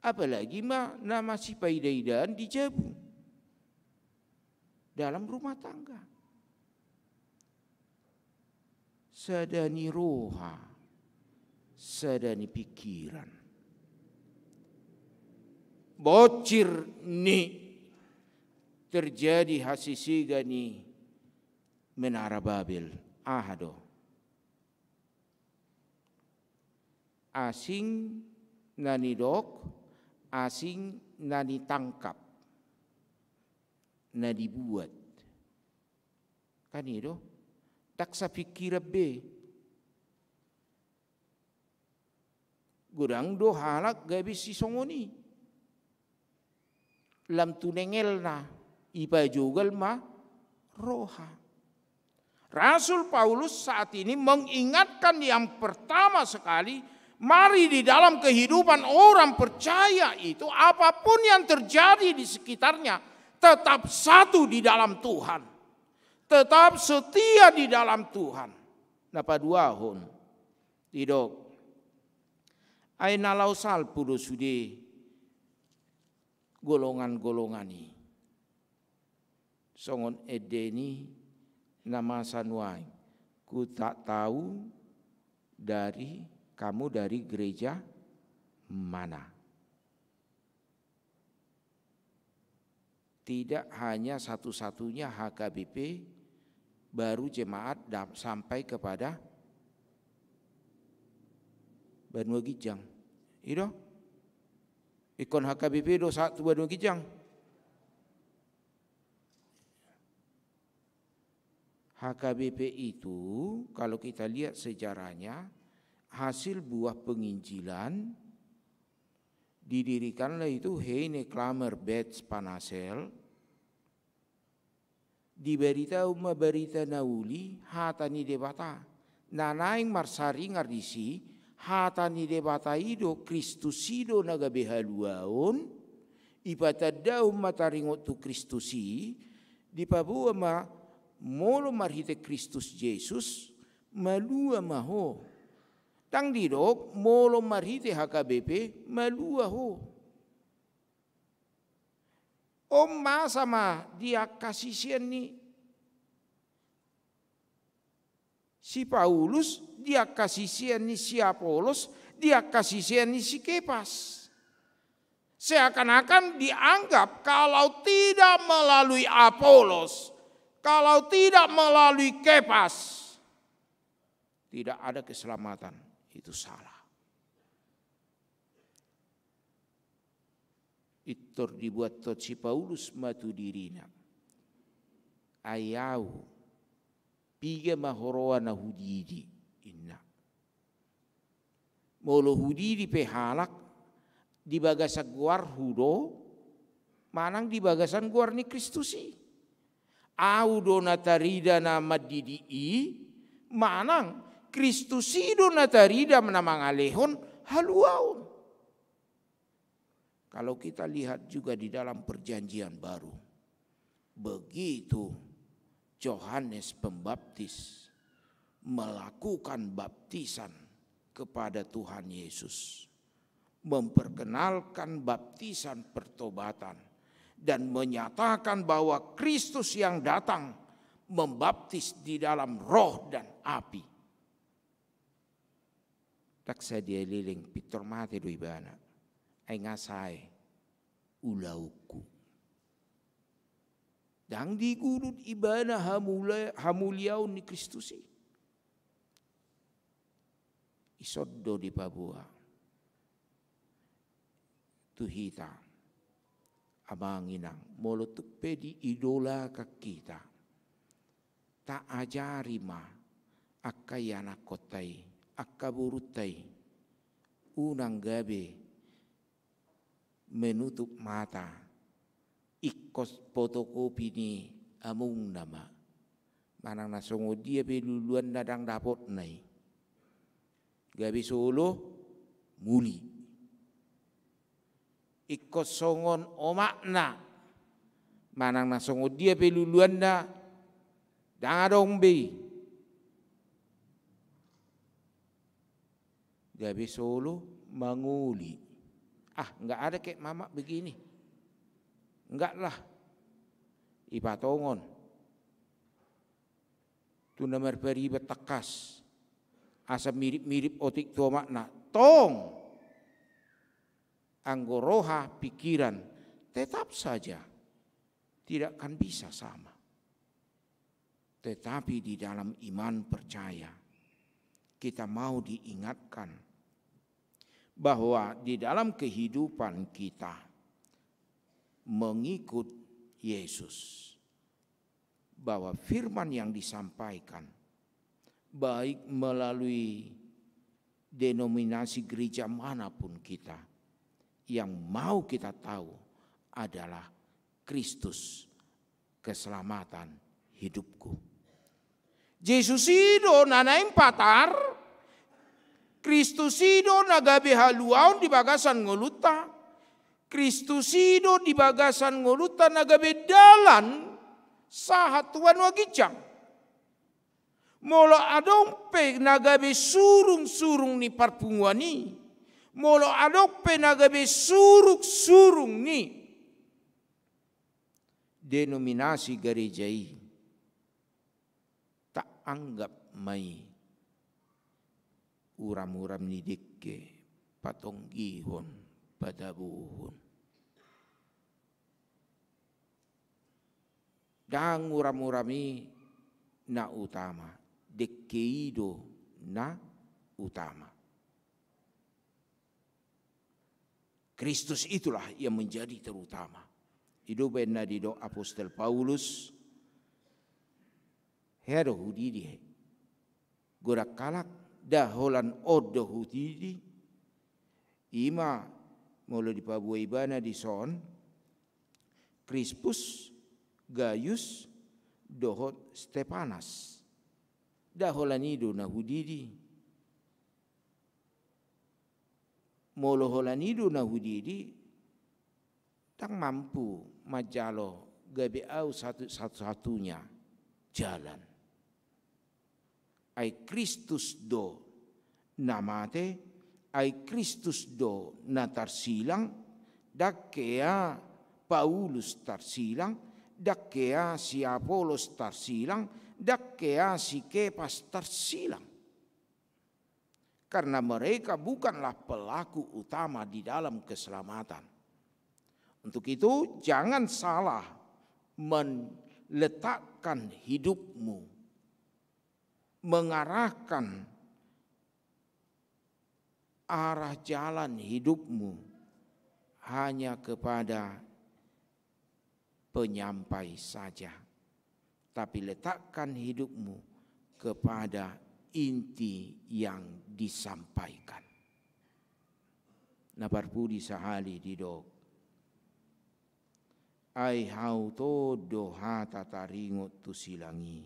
Apalagi ma na masipaida-idaan di jabu. Dalam rumah tangga. Sada ni roha, sada ni pikiran. Bocir ni terjadi hasisega ni Menara Babel. Aha do? Asing na nidok, asing na nitangkap, na dibuat. Kan i do? Ndang sapingkiran be. Godang do halak gabe sisongon i. Lam tu nengelna, ipajogal ma roha. Rasul Paulus saat ini mengingatkan yang pertama sekali, mari di dalam kehidupan orang percaya itu, apapun yang terjadi di sekitarnya, tetap satu di dalam Tuhan. Tetap setia di dalam Tuhan. Na paduahon, didok, ai na laho salpu do sude golongan-golongan i. Songon ende ni na masa nuaeng, ku tak tahu dari kamu dari gereja mana. Tidak hanya satu-satunya H K B P, baru jemaat da-, sampai kepada banua ginjang. I do? Ingkon H K B P do sahat tu banua ginjang. H K B P itu, kalau kita lihat sejarahnya, hasil buah penginjilan, didirikanlah itu Heine Klammer Betz Panasel, dibaritahon ma barita na uli, hata ni Debata. Na naeng marsaringar disi, hata ni Debata i do, Kristus i do na gabe haluaon, ipatandahon ma taringot tu Kristus i, dipaboa ma molo marhite Kristus Jesus, malua ma ho. Ndang didok, molo marhite H K B P, malua ho. On masa ma di angka sisean ni si Paulus, di angka sisean ni si Apolos, di angka sisean ni si Kepas. Seakan-akan dianggap kalau tidak melalui Apolos, kalau tidak melalui Kepas, tidak ada keselamatan. Itu salah. Pintor dibuathon si Paulus ma tu dirina. Ai au, piga ma huroha na hudidi, inna. Molo hudidi pe halak, di bagasan goarhu do, manang di bagasan goar ni Kristus i. Au do na tarida na mandidi i, manang Kristus i do na tarida na mangalehon haluaon. Kalau kita lihat juga di dalam Perjanjian Baru, begitu Johannes Pembaptis melakukan baptisan kepada Tuhan Yesus, memperkenalkan baptisan pertobatan, dan menyatakan bahwa Kristus yang datang membaptis di dalam Roh dan api. Ndang sadia leleng, pintor mate do ibana. Ai nga sae ulaonku. Ndang digudut ibana hamula-, hamuliaon ni Kristus i. Ison do dipaboa tu hita, amang inang, molo tung pe diidolakan hita, taajari ma angka ianakkonta i, angka borunta i, unang gabe menutup mata, ingkon fotokopi ni amongna ma. Manang na songon dia pe luluanna ndang dapotna i, gabe solo muli. Ingkon songon omakna, manang na songon dia pe luluanna ndang adong be i. Gabe solo mangoli. Ah, nggak ada kayak mamak begini. Nggak lah. Ipatongon tu na marpariban tangkas, asa mirip-mirip otik tu omakna. Tong, anggo roha, pikiran, tetap saja tidak akan bisa sama. Tetapi di dalam iman percaya, kita mau diingatkan bahwa di dalam kehidupan kita mengikut Yesus, bahwa firman yang disampaikan, baik melalui denominasi gereja manapun kita, yang mau kita tahu adalah Kristus keselamatan hidupku. Jesus i do na naeng patar, Kristus i do na gabe haluaon di bagasan ngolunta, Kristus i do di bagasan ngolunta na gabe dalan sahat tu banua ginjang. Molo adong pe na gabe surung-surung ni parpunguan i, molo adong pe na gabe surung-surung ni denominasi gareja i, taanggap ma i uram-uram ni dengke, patonggihon, patabuhon. Ndang uram-uram i na utama, dengke i do na utama. Kristus itulah yang menjadi terutama. I do umbahen na didok apostel Paulus, hea do hudidi godang halak, nda holan on do hudidi. Ima molo dipaboa ibana dison, Krispus, Gayus, dohot Stepanas. Nda holan i do na hudidi. Molo holan i do na hudidi, ndang mampu manjalo gabe au satu, satu-satunya jalan. Ai Kristus do na mate, ai Kristus do na tarsilang, ndang hea Paulus tarsilang, ndang hea si Apolos tarsilang, ndang hea si Kepas tarsilang. Karena mereka bukanlah pelaku utama di dalam keselamatan. Untuk itu, jangan salah meletakkan hidupmu, mengarahkan arah jalan hidupmu hanya kepada penyampai saja, tapi letakkan hidupmu kepada inti yang disampaikan. Na parpudi sahali didok, ai hau do hata taringot tu silang i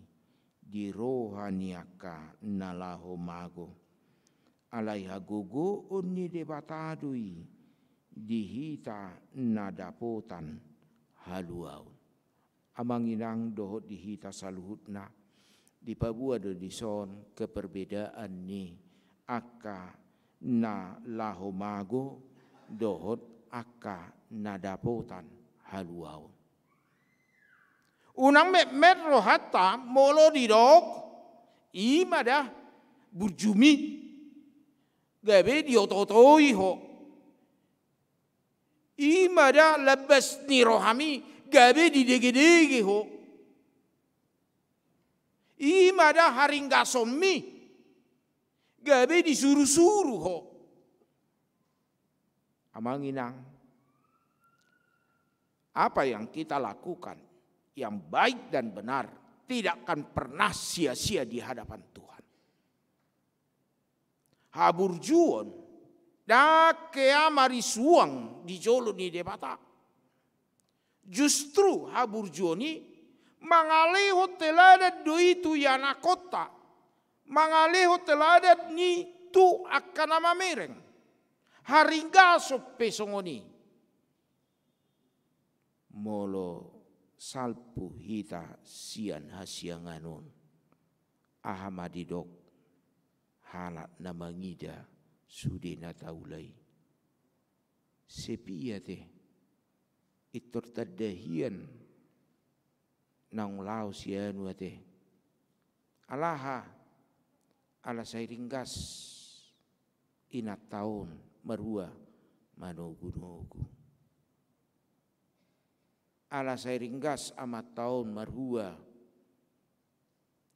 di roha ni angka na laho mago. Alai hagogoon ni Debata do i di hita na dapotan haluaon. Amang inang dohot di hita saluhutna, dipaboa do dison keperbedaan ni angka na laho mago dohot angka na dapotan haluaon. Unang metmet rohanta molo didok, i ma da burjumi, gabe diototoi ho. I ma da lambas ni rohami, gabe didegedege ho. I ma da haringgasonmi, gabe disurusuru ho. Amang inang, apa yang kita lakukan yang baik dan benar tidak akan pernah sia-sia di hadapan Tuhan. Haburjuon, ndang hea marisuang di jolo ni Debata. Justru haburjuon i mangalehon teladan do i tu ianakhonta, mangalehon teladan ni tu angka na mamereng. Haringgason pe songon i. Molo salpu hita sian hasiangan on, aha ma didok halak na mangida sude na taula i? Sepi ate, pintor tanda hian naung laho sianu ate. Alaha? Ala sai ringgas inanta on marhua manogunogu. Ala sai ringgas amanta on marhua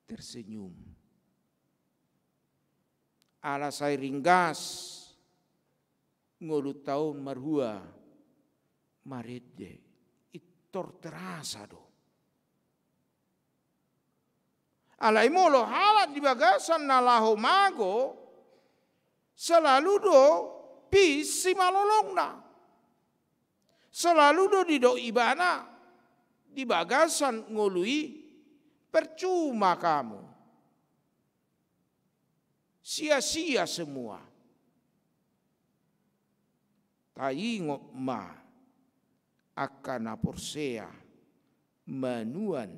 tersenyum. Ala sai ringgas ngolunta on marhua marende, pintor terasa do. Alai molo halak di bagasan na laho mago, selalu do pis simalolongna. Selalu do didok ibana di bagasan ngolu i, percuma kamu. Sia-sia semua. Taingot ma angka na porsea manuan,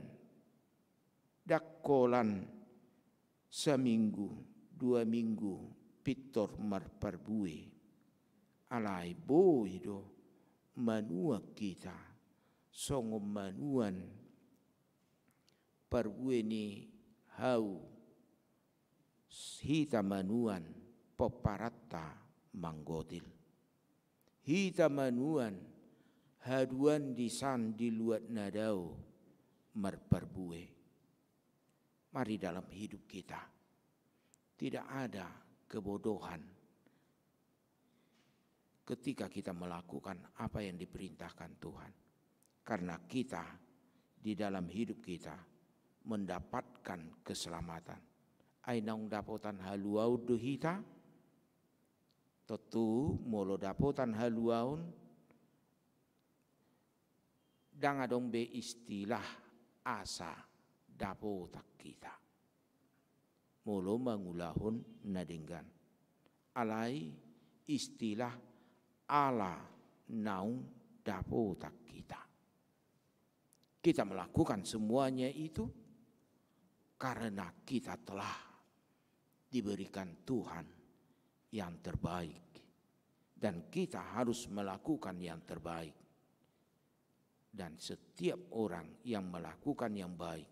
ndang holan saminggu, dua minggu pintor marparbue. Alai boi do manuan hita songon manuan parbue ni hau. Hita manuan pomparanta manggotil. Hita manuan haduan di san di luat na dao marparbue. Mari dalam hidup kita tidak ada kebodohan ketika kita melakukan apa yang diperintahkan Tuhan. Karena kita di dalam hidup kita mendapatkan keselamatan. Ai naung dapotan haluaon do hita? Tontu molo dapotan haluaon, ndang adong be istilah asa dapotan hita molo mangulahon na denggan. Alai istilah ala naung dapotan hita. Kita melakukan semuanya itu karena kita telah diberikan Tuhan yang terbaik. Dan kita harus melakukan yang terbaik. Dan setiap orang yang melakukan yang baik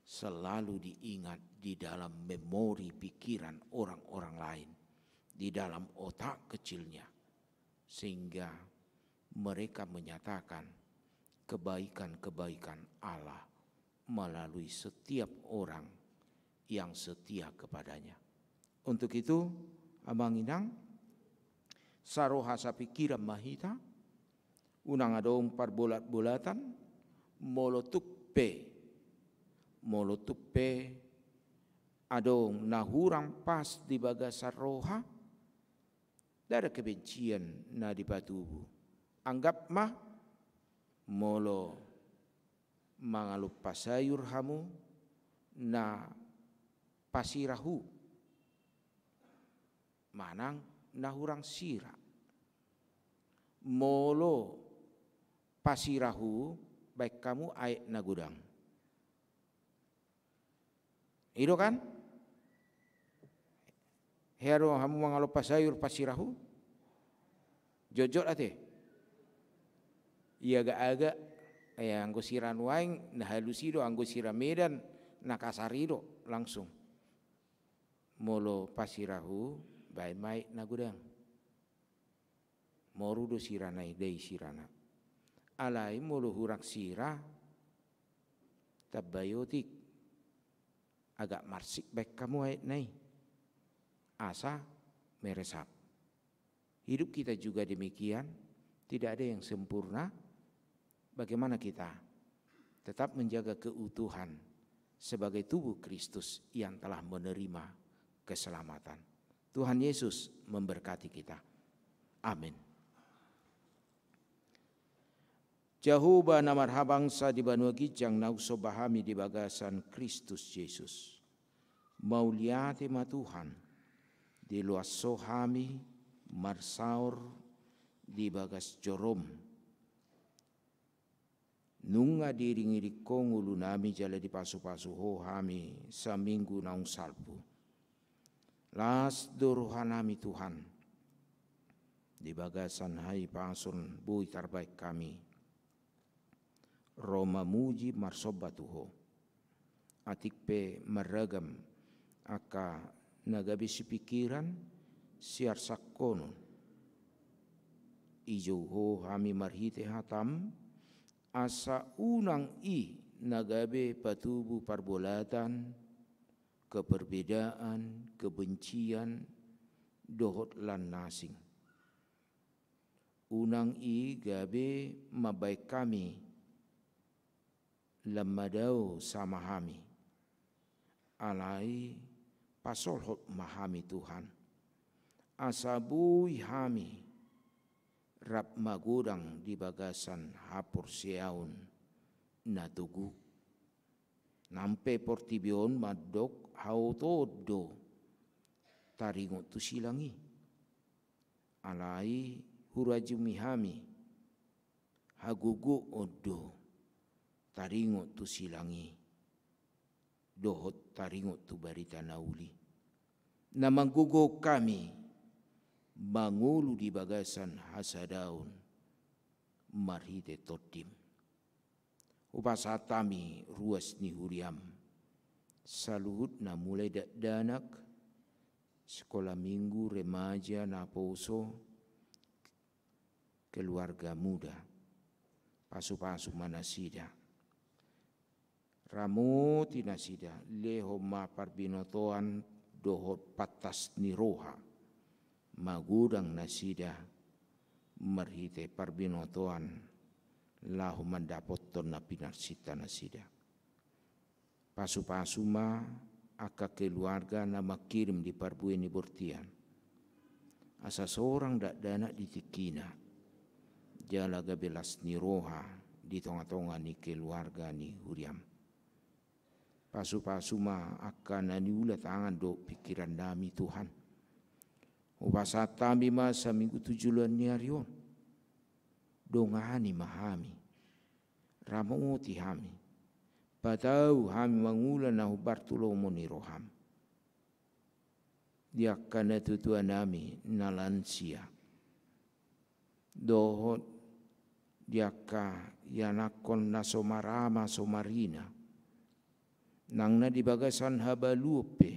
selalu diingat di dalam memori pikiran orang-orang lain, di dalam otak kecilnya, sehingga mereka menyatakan kebaikan-kebaikan Allah melalui setiap orang yang setia kepada-Nya. Untuk itu, amang inang, saroha sapikiran ma hita, unang adong parbolat-bolatan, molo tung pe, molo tung pe adong na hurang pas di bagasan roha, ndada kebencian na dipatubu. Anggap ma, molo mangalompa sayur hamu na pasirahu manang na hurang sira. Molo pasirahu, baen hamu aek na godang. I do kan? Hea do hamu mangalompa sayur pasirahu? Jotjot ate. Ia agak-agak, eh, anggo sira nuaeng na halus i do, anggo sira Medan na kasar i do langsung. Molo pasirahu, baen ma aek na godang. Moru do sirana i, dai sirana. Alai molo hurang sira, tambai otik, agak marsik baen hamu aekna i, asa meresap. Hidup kita juga demikian, tidak ada yang sempurna. Bagaimana kita tetap menjaga keutuhan sebagai tubuh Kristus yang telah menerima keselamatan? Tuhan Yesus memberkati kita. Amin. Jahowa na marhabangsa di banua ginjang na husomba hami di bagasan Kristus Jesus. Mauliate ma Tuhan, diloas Ho hami marsaor di bagas jorom. Nunga diiring-iring Ho ngolunami jala dipasu-pasu Ho hami saminggu naung salpu. Las do rohanami Tuhan, di bagasan hahipason boi tarbaen hami ro mamuji marsomba tu Ho. Atik pe marragam angka na gabe sipikiran, siarsangkonon, ijou Ho hami marhite hatam, asa unang i na gabe patubu parbolatan, keperbedaan, kebencian, dohot lan na asing. Unang i gabe mambahen hami lam madao sama hami. Alai pasolhot ma hami Tuhan, asa boi hami rap magodang di bagasan haporseaon na togu. Nang pe portibi on mandok haotoon do taringot tu silang i. Alai hurajumi hami, hagogoon do taringot tu silang i, dohot taringot tu barita na uli, na manggogohon hami mangolu di bagasan hasadaon marhite Tondim. Hupasahat hami ruas ni huriam saluhutna, mulai dakdanak, sekolah minggu, remaja, naposo, keluarga muda. Pasupasu ma nasida, ramoti nasida, lehon ma parbinotoan dohot pantas ni roha, magodang nasida marhite parbinotoan laho mandapothon na pinarsinta nasida. Pasupasu ma angka keluarga na mangkirim di parbue ni bortian, asa sorang dakdanak di tingkina, jala gabe las ni roha di tongatonga ni keluarga ni huriam. Pasupasu ma angka na niula tangan dohot pingkiran nami, Tuhan. Hupasahat hami ma saminggu tu joloan ni ari on. Dongani ma hami, ramoti hami, patau hami mangula na hombar tu lomo ni roham. Di angka natuatua nami na lansia, dohot di angka ianakhon na so marama so marina, nang na di bagasan habaluon pe,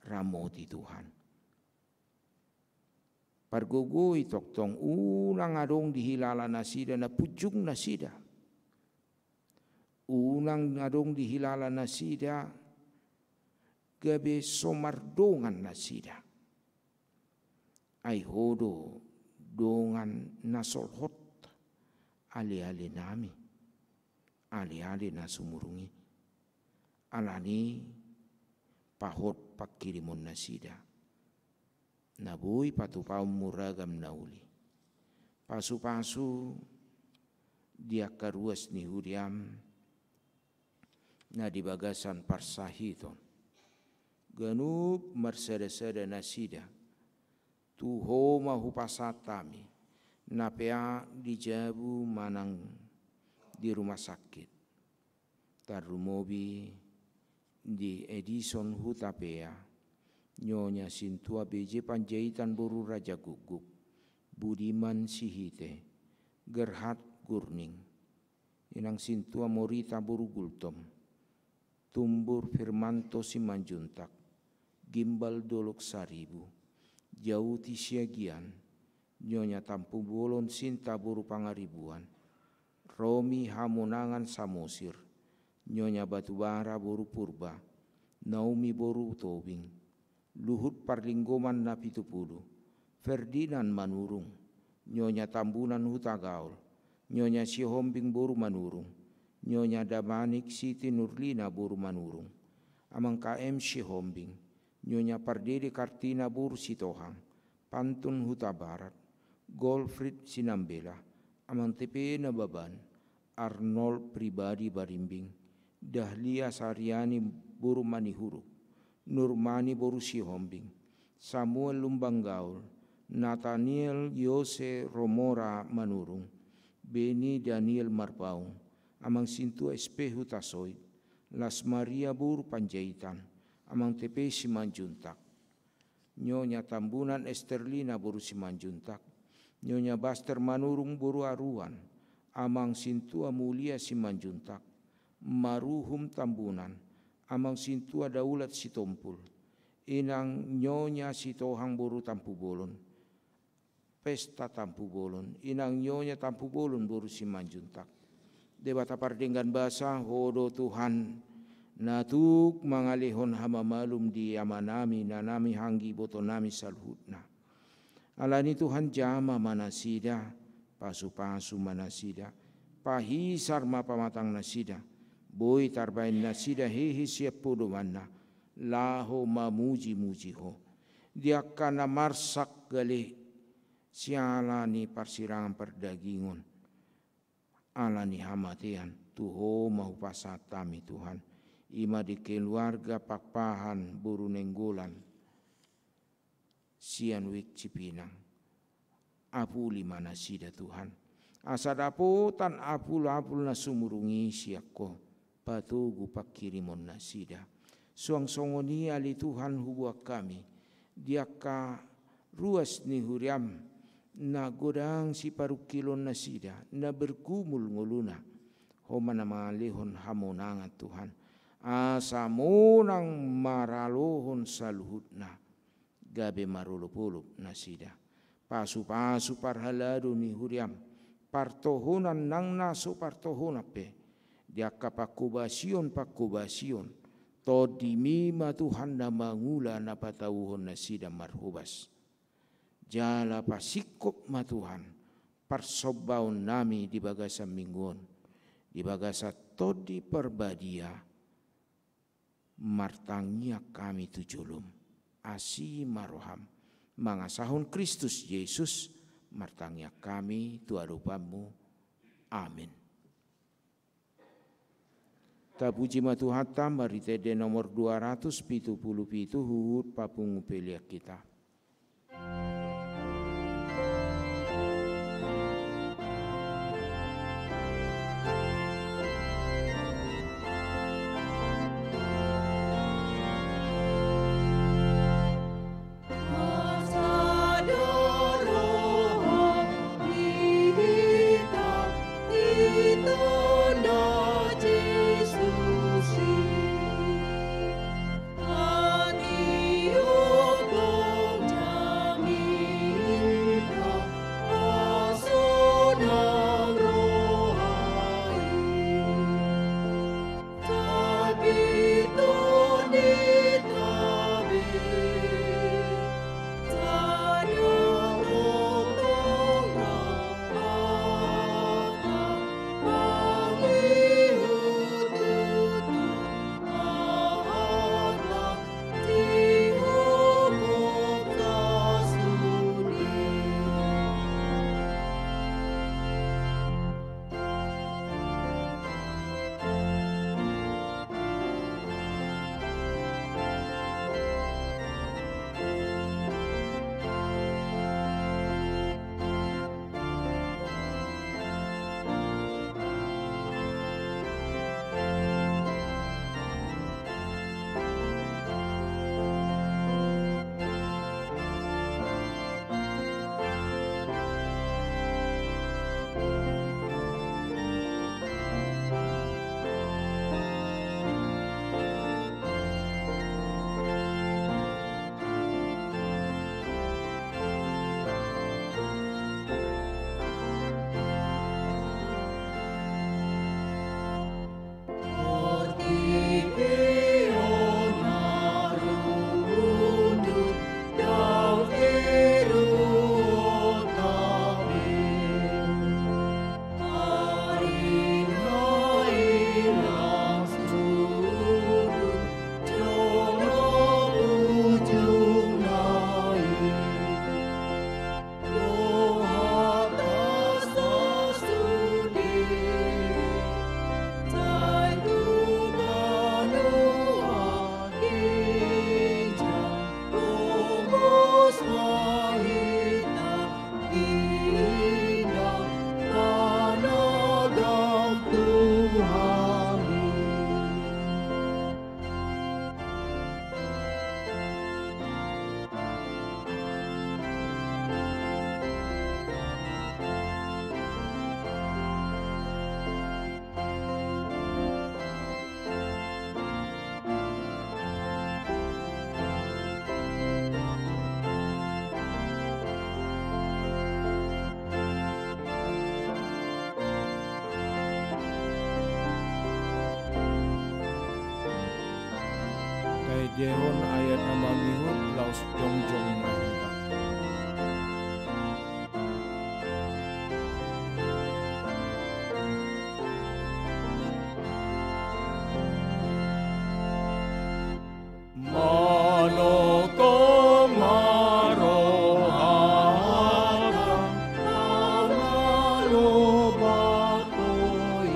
ramoti Tuhan. Pargogoi tongtong, unang adong dihilala nasida na punjung nasida. Unang adong dihilala nasida gabe so mardongan nasida. Ai Ho do dongan na solhot aleale nami, aleale na sumurung i. Alani pahot pangkirimon nasida, na boi patupaonmu ragam na uli. Pasupasu di angka ruas ni huriam na di bagasan parsahiton, ganup marsadasada nasida. Tu Ho ma hupasahat hami, na peak di jabu manang di rumah sakit, tarlumobi di Edison Hutapea, Nyonya Sintua B J Panjaitan boru Rajagukguk, Budiman Sihite, Gerhard Gurning, Inang Sintua Morita boru Gultom, Tumbur Firmanto Simanjuntak, Gimbal Dolok Saribu, Jauti Siagian, Nyonya Tampubolon Sinta boru Pangaribuan, Romi Hamonangan Samosir, Nyonya Batubara boru Purba, Naomi boru Tobing, Luhut Parlinggoman Napitupulu, Ferdinand Manurung, Nyonya Tambunan Hutagaol, Nyonya Sihombing boru Manurung, Nyonya Damanik Siti Nurlina boru Manurung, Amang K M Sihombing, Nyonya Pardede Kartina boru Sitohang, Pantun Hutabarat, Golfrid Sinambela, Amang T P Nababan, Arnold Pribadi Barimbing, Dahlia Sariani boru Manihuruk, Nurmani boru Sihombing, Samuel Lumbanggaol, Nathaniel Yose Romora Manurung, Beni Daniel Marpaung, Amang Sintua S P Hutasoit, Las Maria boru Panjaitan, Amang T P Simanjuntak, Nyonya Tambunan Esterlina boru Simanjuntak, Nyonya Baster Manurung boru Aruan, Amang Sintua Mulia Simanjuntak, Maruhum Tambunan, Amang Sintua Daulat Sitompul, Inang Nyonya Sitohang boru Tampubolon, Pesta Tampubolon, Inang Nyonya Tampubolon boru Simanjuntak, Debata pardenggan basa, Ho do Tuhan, na tuk mangalehon hamamalum di amanami, inanami, anggibotonami saluhutna. Alani Tuhan, jama ma nasida, pasupasu ma nasida, pahisar ma pamatangnasida, boi tarbahen nasida hehe sian podomanna, laho mamujimuji Ho. Di angka na marsak gale siala ni parsirangan pardagingon, ala ni hamatean, tu Ho ma hupasahat hami, Tuhan. I ma di keluarga Pakpahan boru Nainggolan sian Wijk Cipinang. Apuli ma nasida, Tuhan. Asa dapotan apulapul na sumurung i sian Ho, patogu panghirimonnasida. Suang songon i ale Tuhan huboan hami, di angka ruas ni huriaM, na godang siparungkilonnasida, na bergumul ngoluna. Ho ma na mangalehon hamonangan, Tuhan. Asa monang maralohon saluhutna, gabe marolopolop nasida. Pasupasu parhalado ni huriaM, partohonan nang na so partohonan pe, di angka pangkobasionpangkobasion, TondiMi ma Tuhan na mangula na patauhon nasida marhobas. Jala pasingkop ma Tuhan, parsombaonnami di bagasan minggu on, di bagasan Tondi Parbadia, martangiang hami tu joloM. Asi ma rohaM, mangasahon Kristus Jesus, martangiang hami tu adopanMu. Amen. Tapuji ma Tuhanta, marhite ende nomor dua ratus pitu pulu pitu, huhut papungu pelean hita. Lehon ayat na mangihut, laos jongjong ma hita. Manongtong ma rohanta na malo bakoi.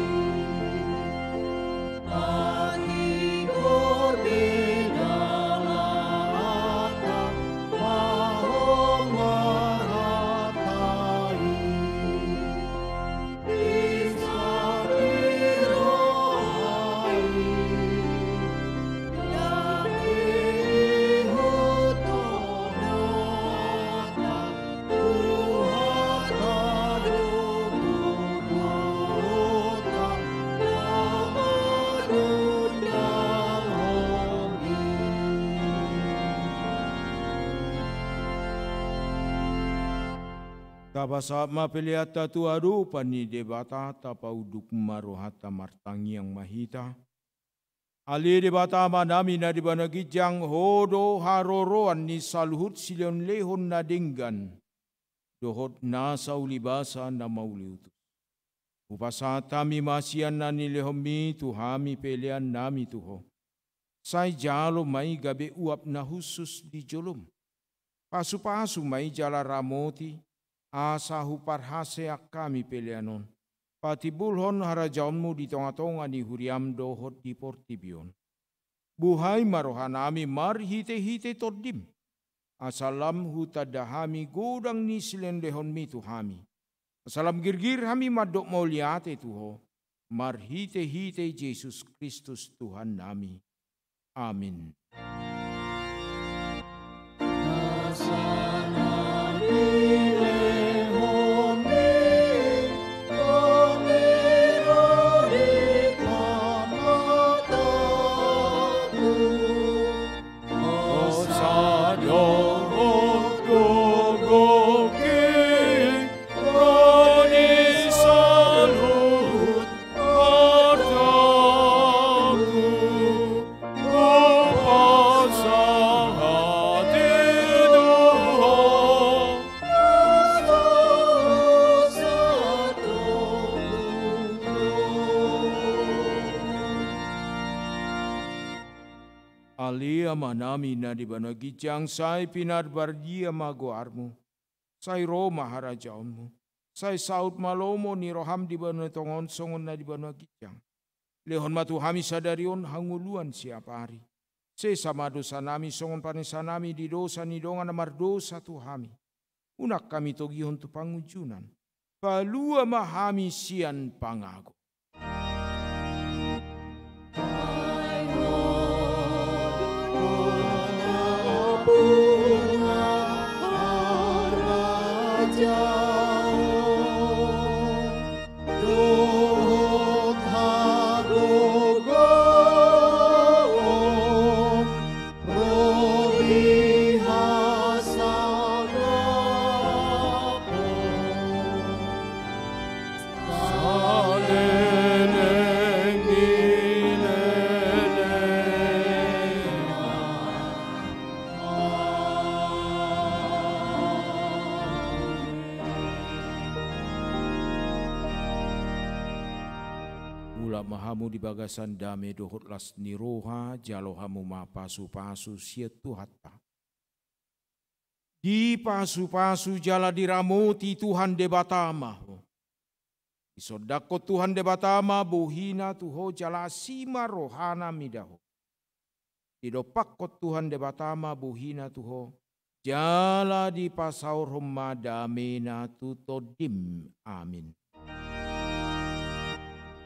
Tapasahat ma peleanta tu adopan ni Debata, tapaunduk ma rohanta, martangiang ma hita. Ale Debata Amanami na di banua ginjang, Ho do haroroan ni saluhut silehonlehon na denggan dohot nasa ulibasa na mauliutus. Hupasahat hami ma sian na nilehonMi tu hami peleannami tu Ho. Sai jalo ma i gabe uap na hushus di joloM. Pasupasu ma i jala ramoti, asa huparhaseang hami pelean on patimbulhon harajaonMu di tongatonga ni huriaM dohot di portibi on. Buhai ma rohanami marhitehite TondiM, asa lam hutanda hami godang ni silehonlehonMi tu hami, asa lam girgir hami mandok mauliate tu Ho, marhitehite Jesus Kristus Tuhannami. Amin. Ale Amanami na di banua ginjang, sai pinarbadia ma goarMu. Sai ro ma harajaonMu. Sai saut ma lomo ni rohaM di banua tonga on songon na di banua ginjang. Lehon ma tu hami sadari on hangoluan siapari. Sesa ma dosanami songon panesanami di dosa ni dongan na mardosa tu hami. Unang hami togihon tu pangunjunan. Palua ma hami sian pangago. Mulak ma hamu di bagasan dame dohot las ni roha, jalo hamu ma pasupasu sian Tuhanta. Dipasupasu jala diramoti Tuhan Debata ma ho. Disondangkon Tuhan Debata ma bohiNa tu ho jala asi ma rohaNa mida ho. Didompakkon Tuhan Debata ma bohiNa tu ho, jala dipasaorhon ma dameNa tu tondim. Amin.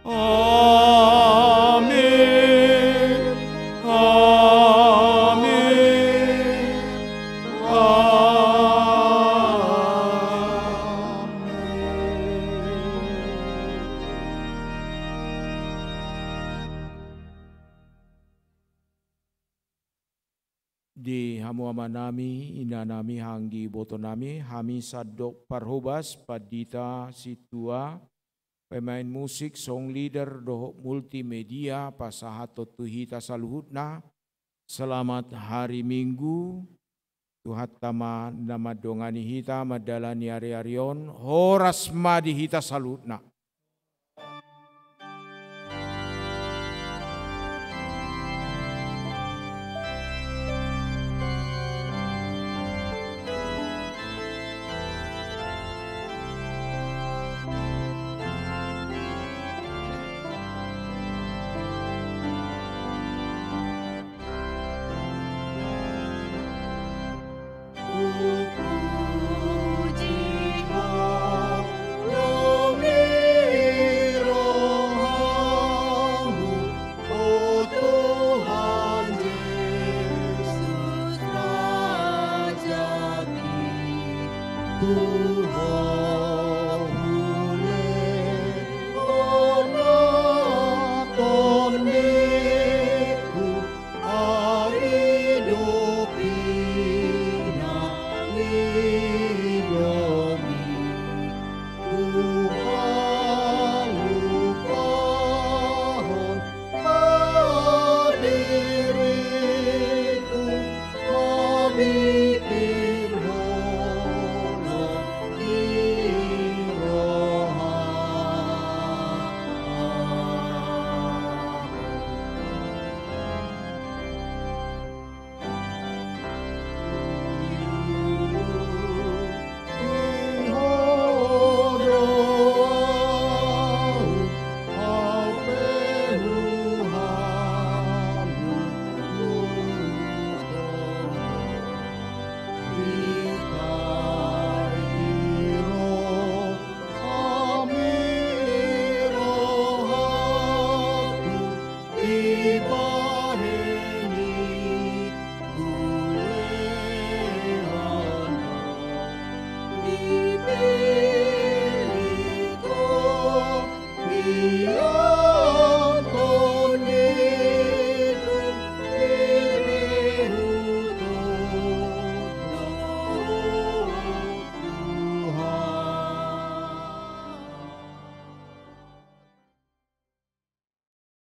Amin. Amin. Amin. Di hamu amanami, inanami, anggi ibotonami, hami sandok parhobas, pandita, sintua, pemain musik, song leader, dohot multimedia, pasahathon tu hita saluhutna, Selamat hari Minggu. Tuhanta ma na mandongani hita mandalani ari-ari on, horas ma di hita saluhutna.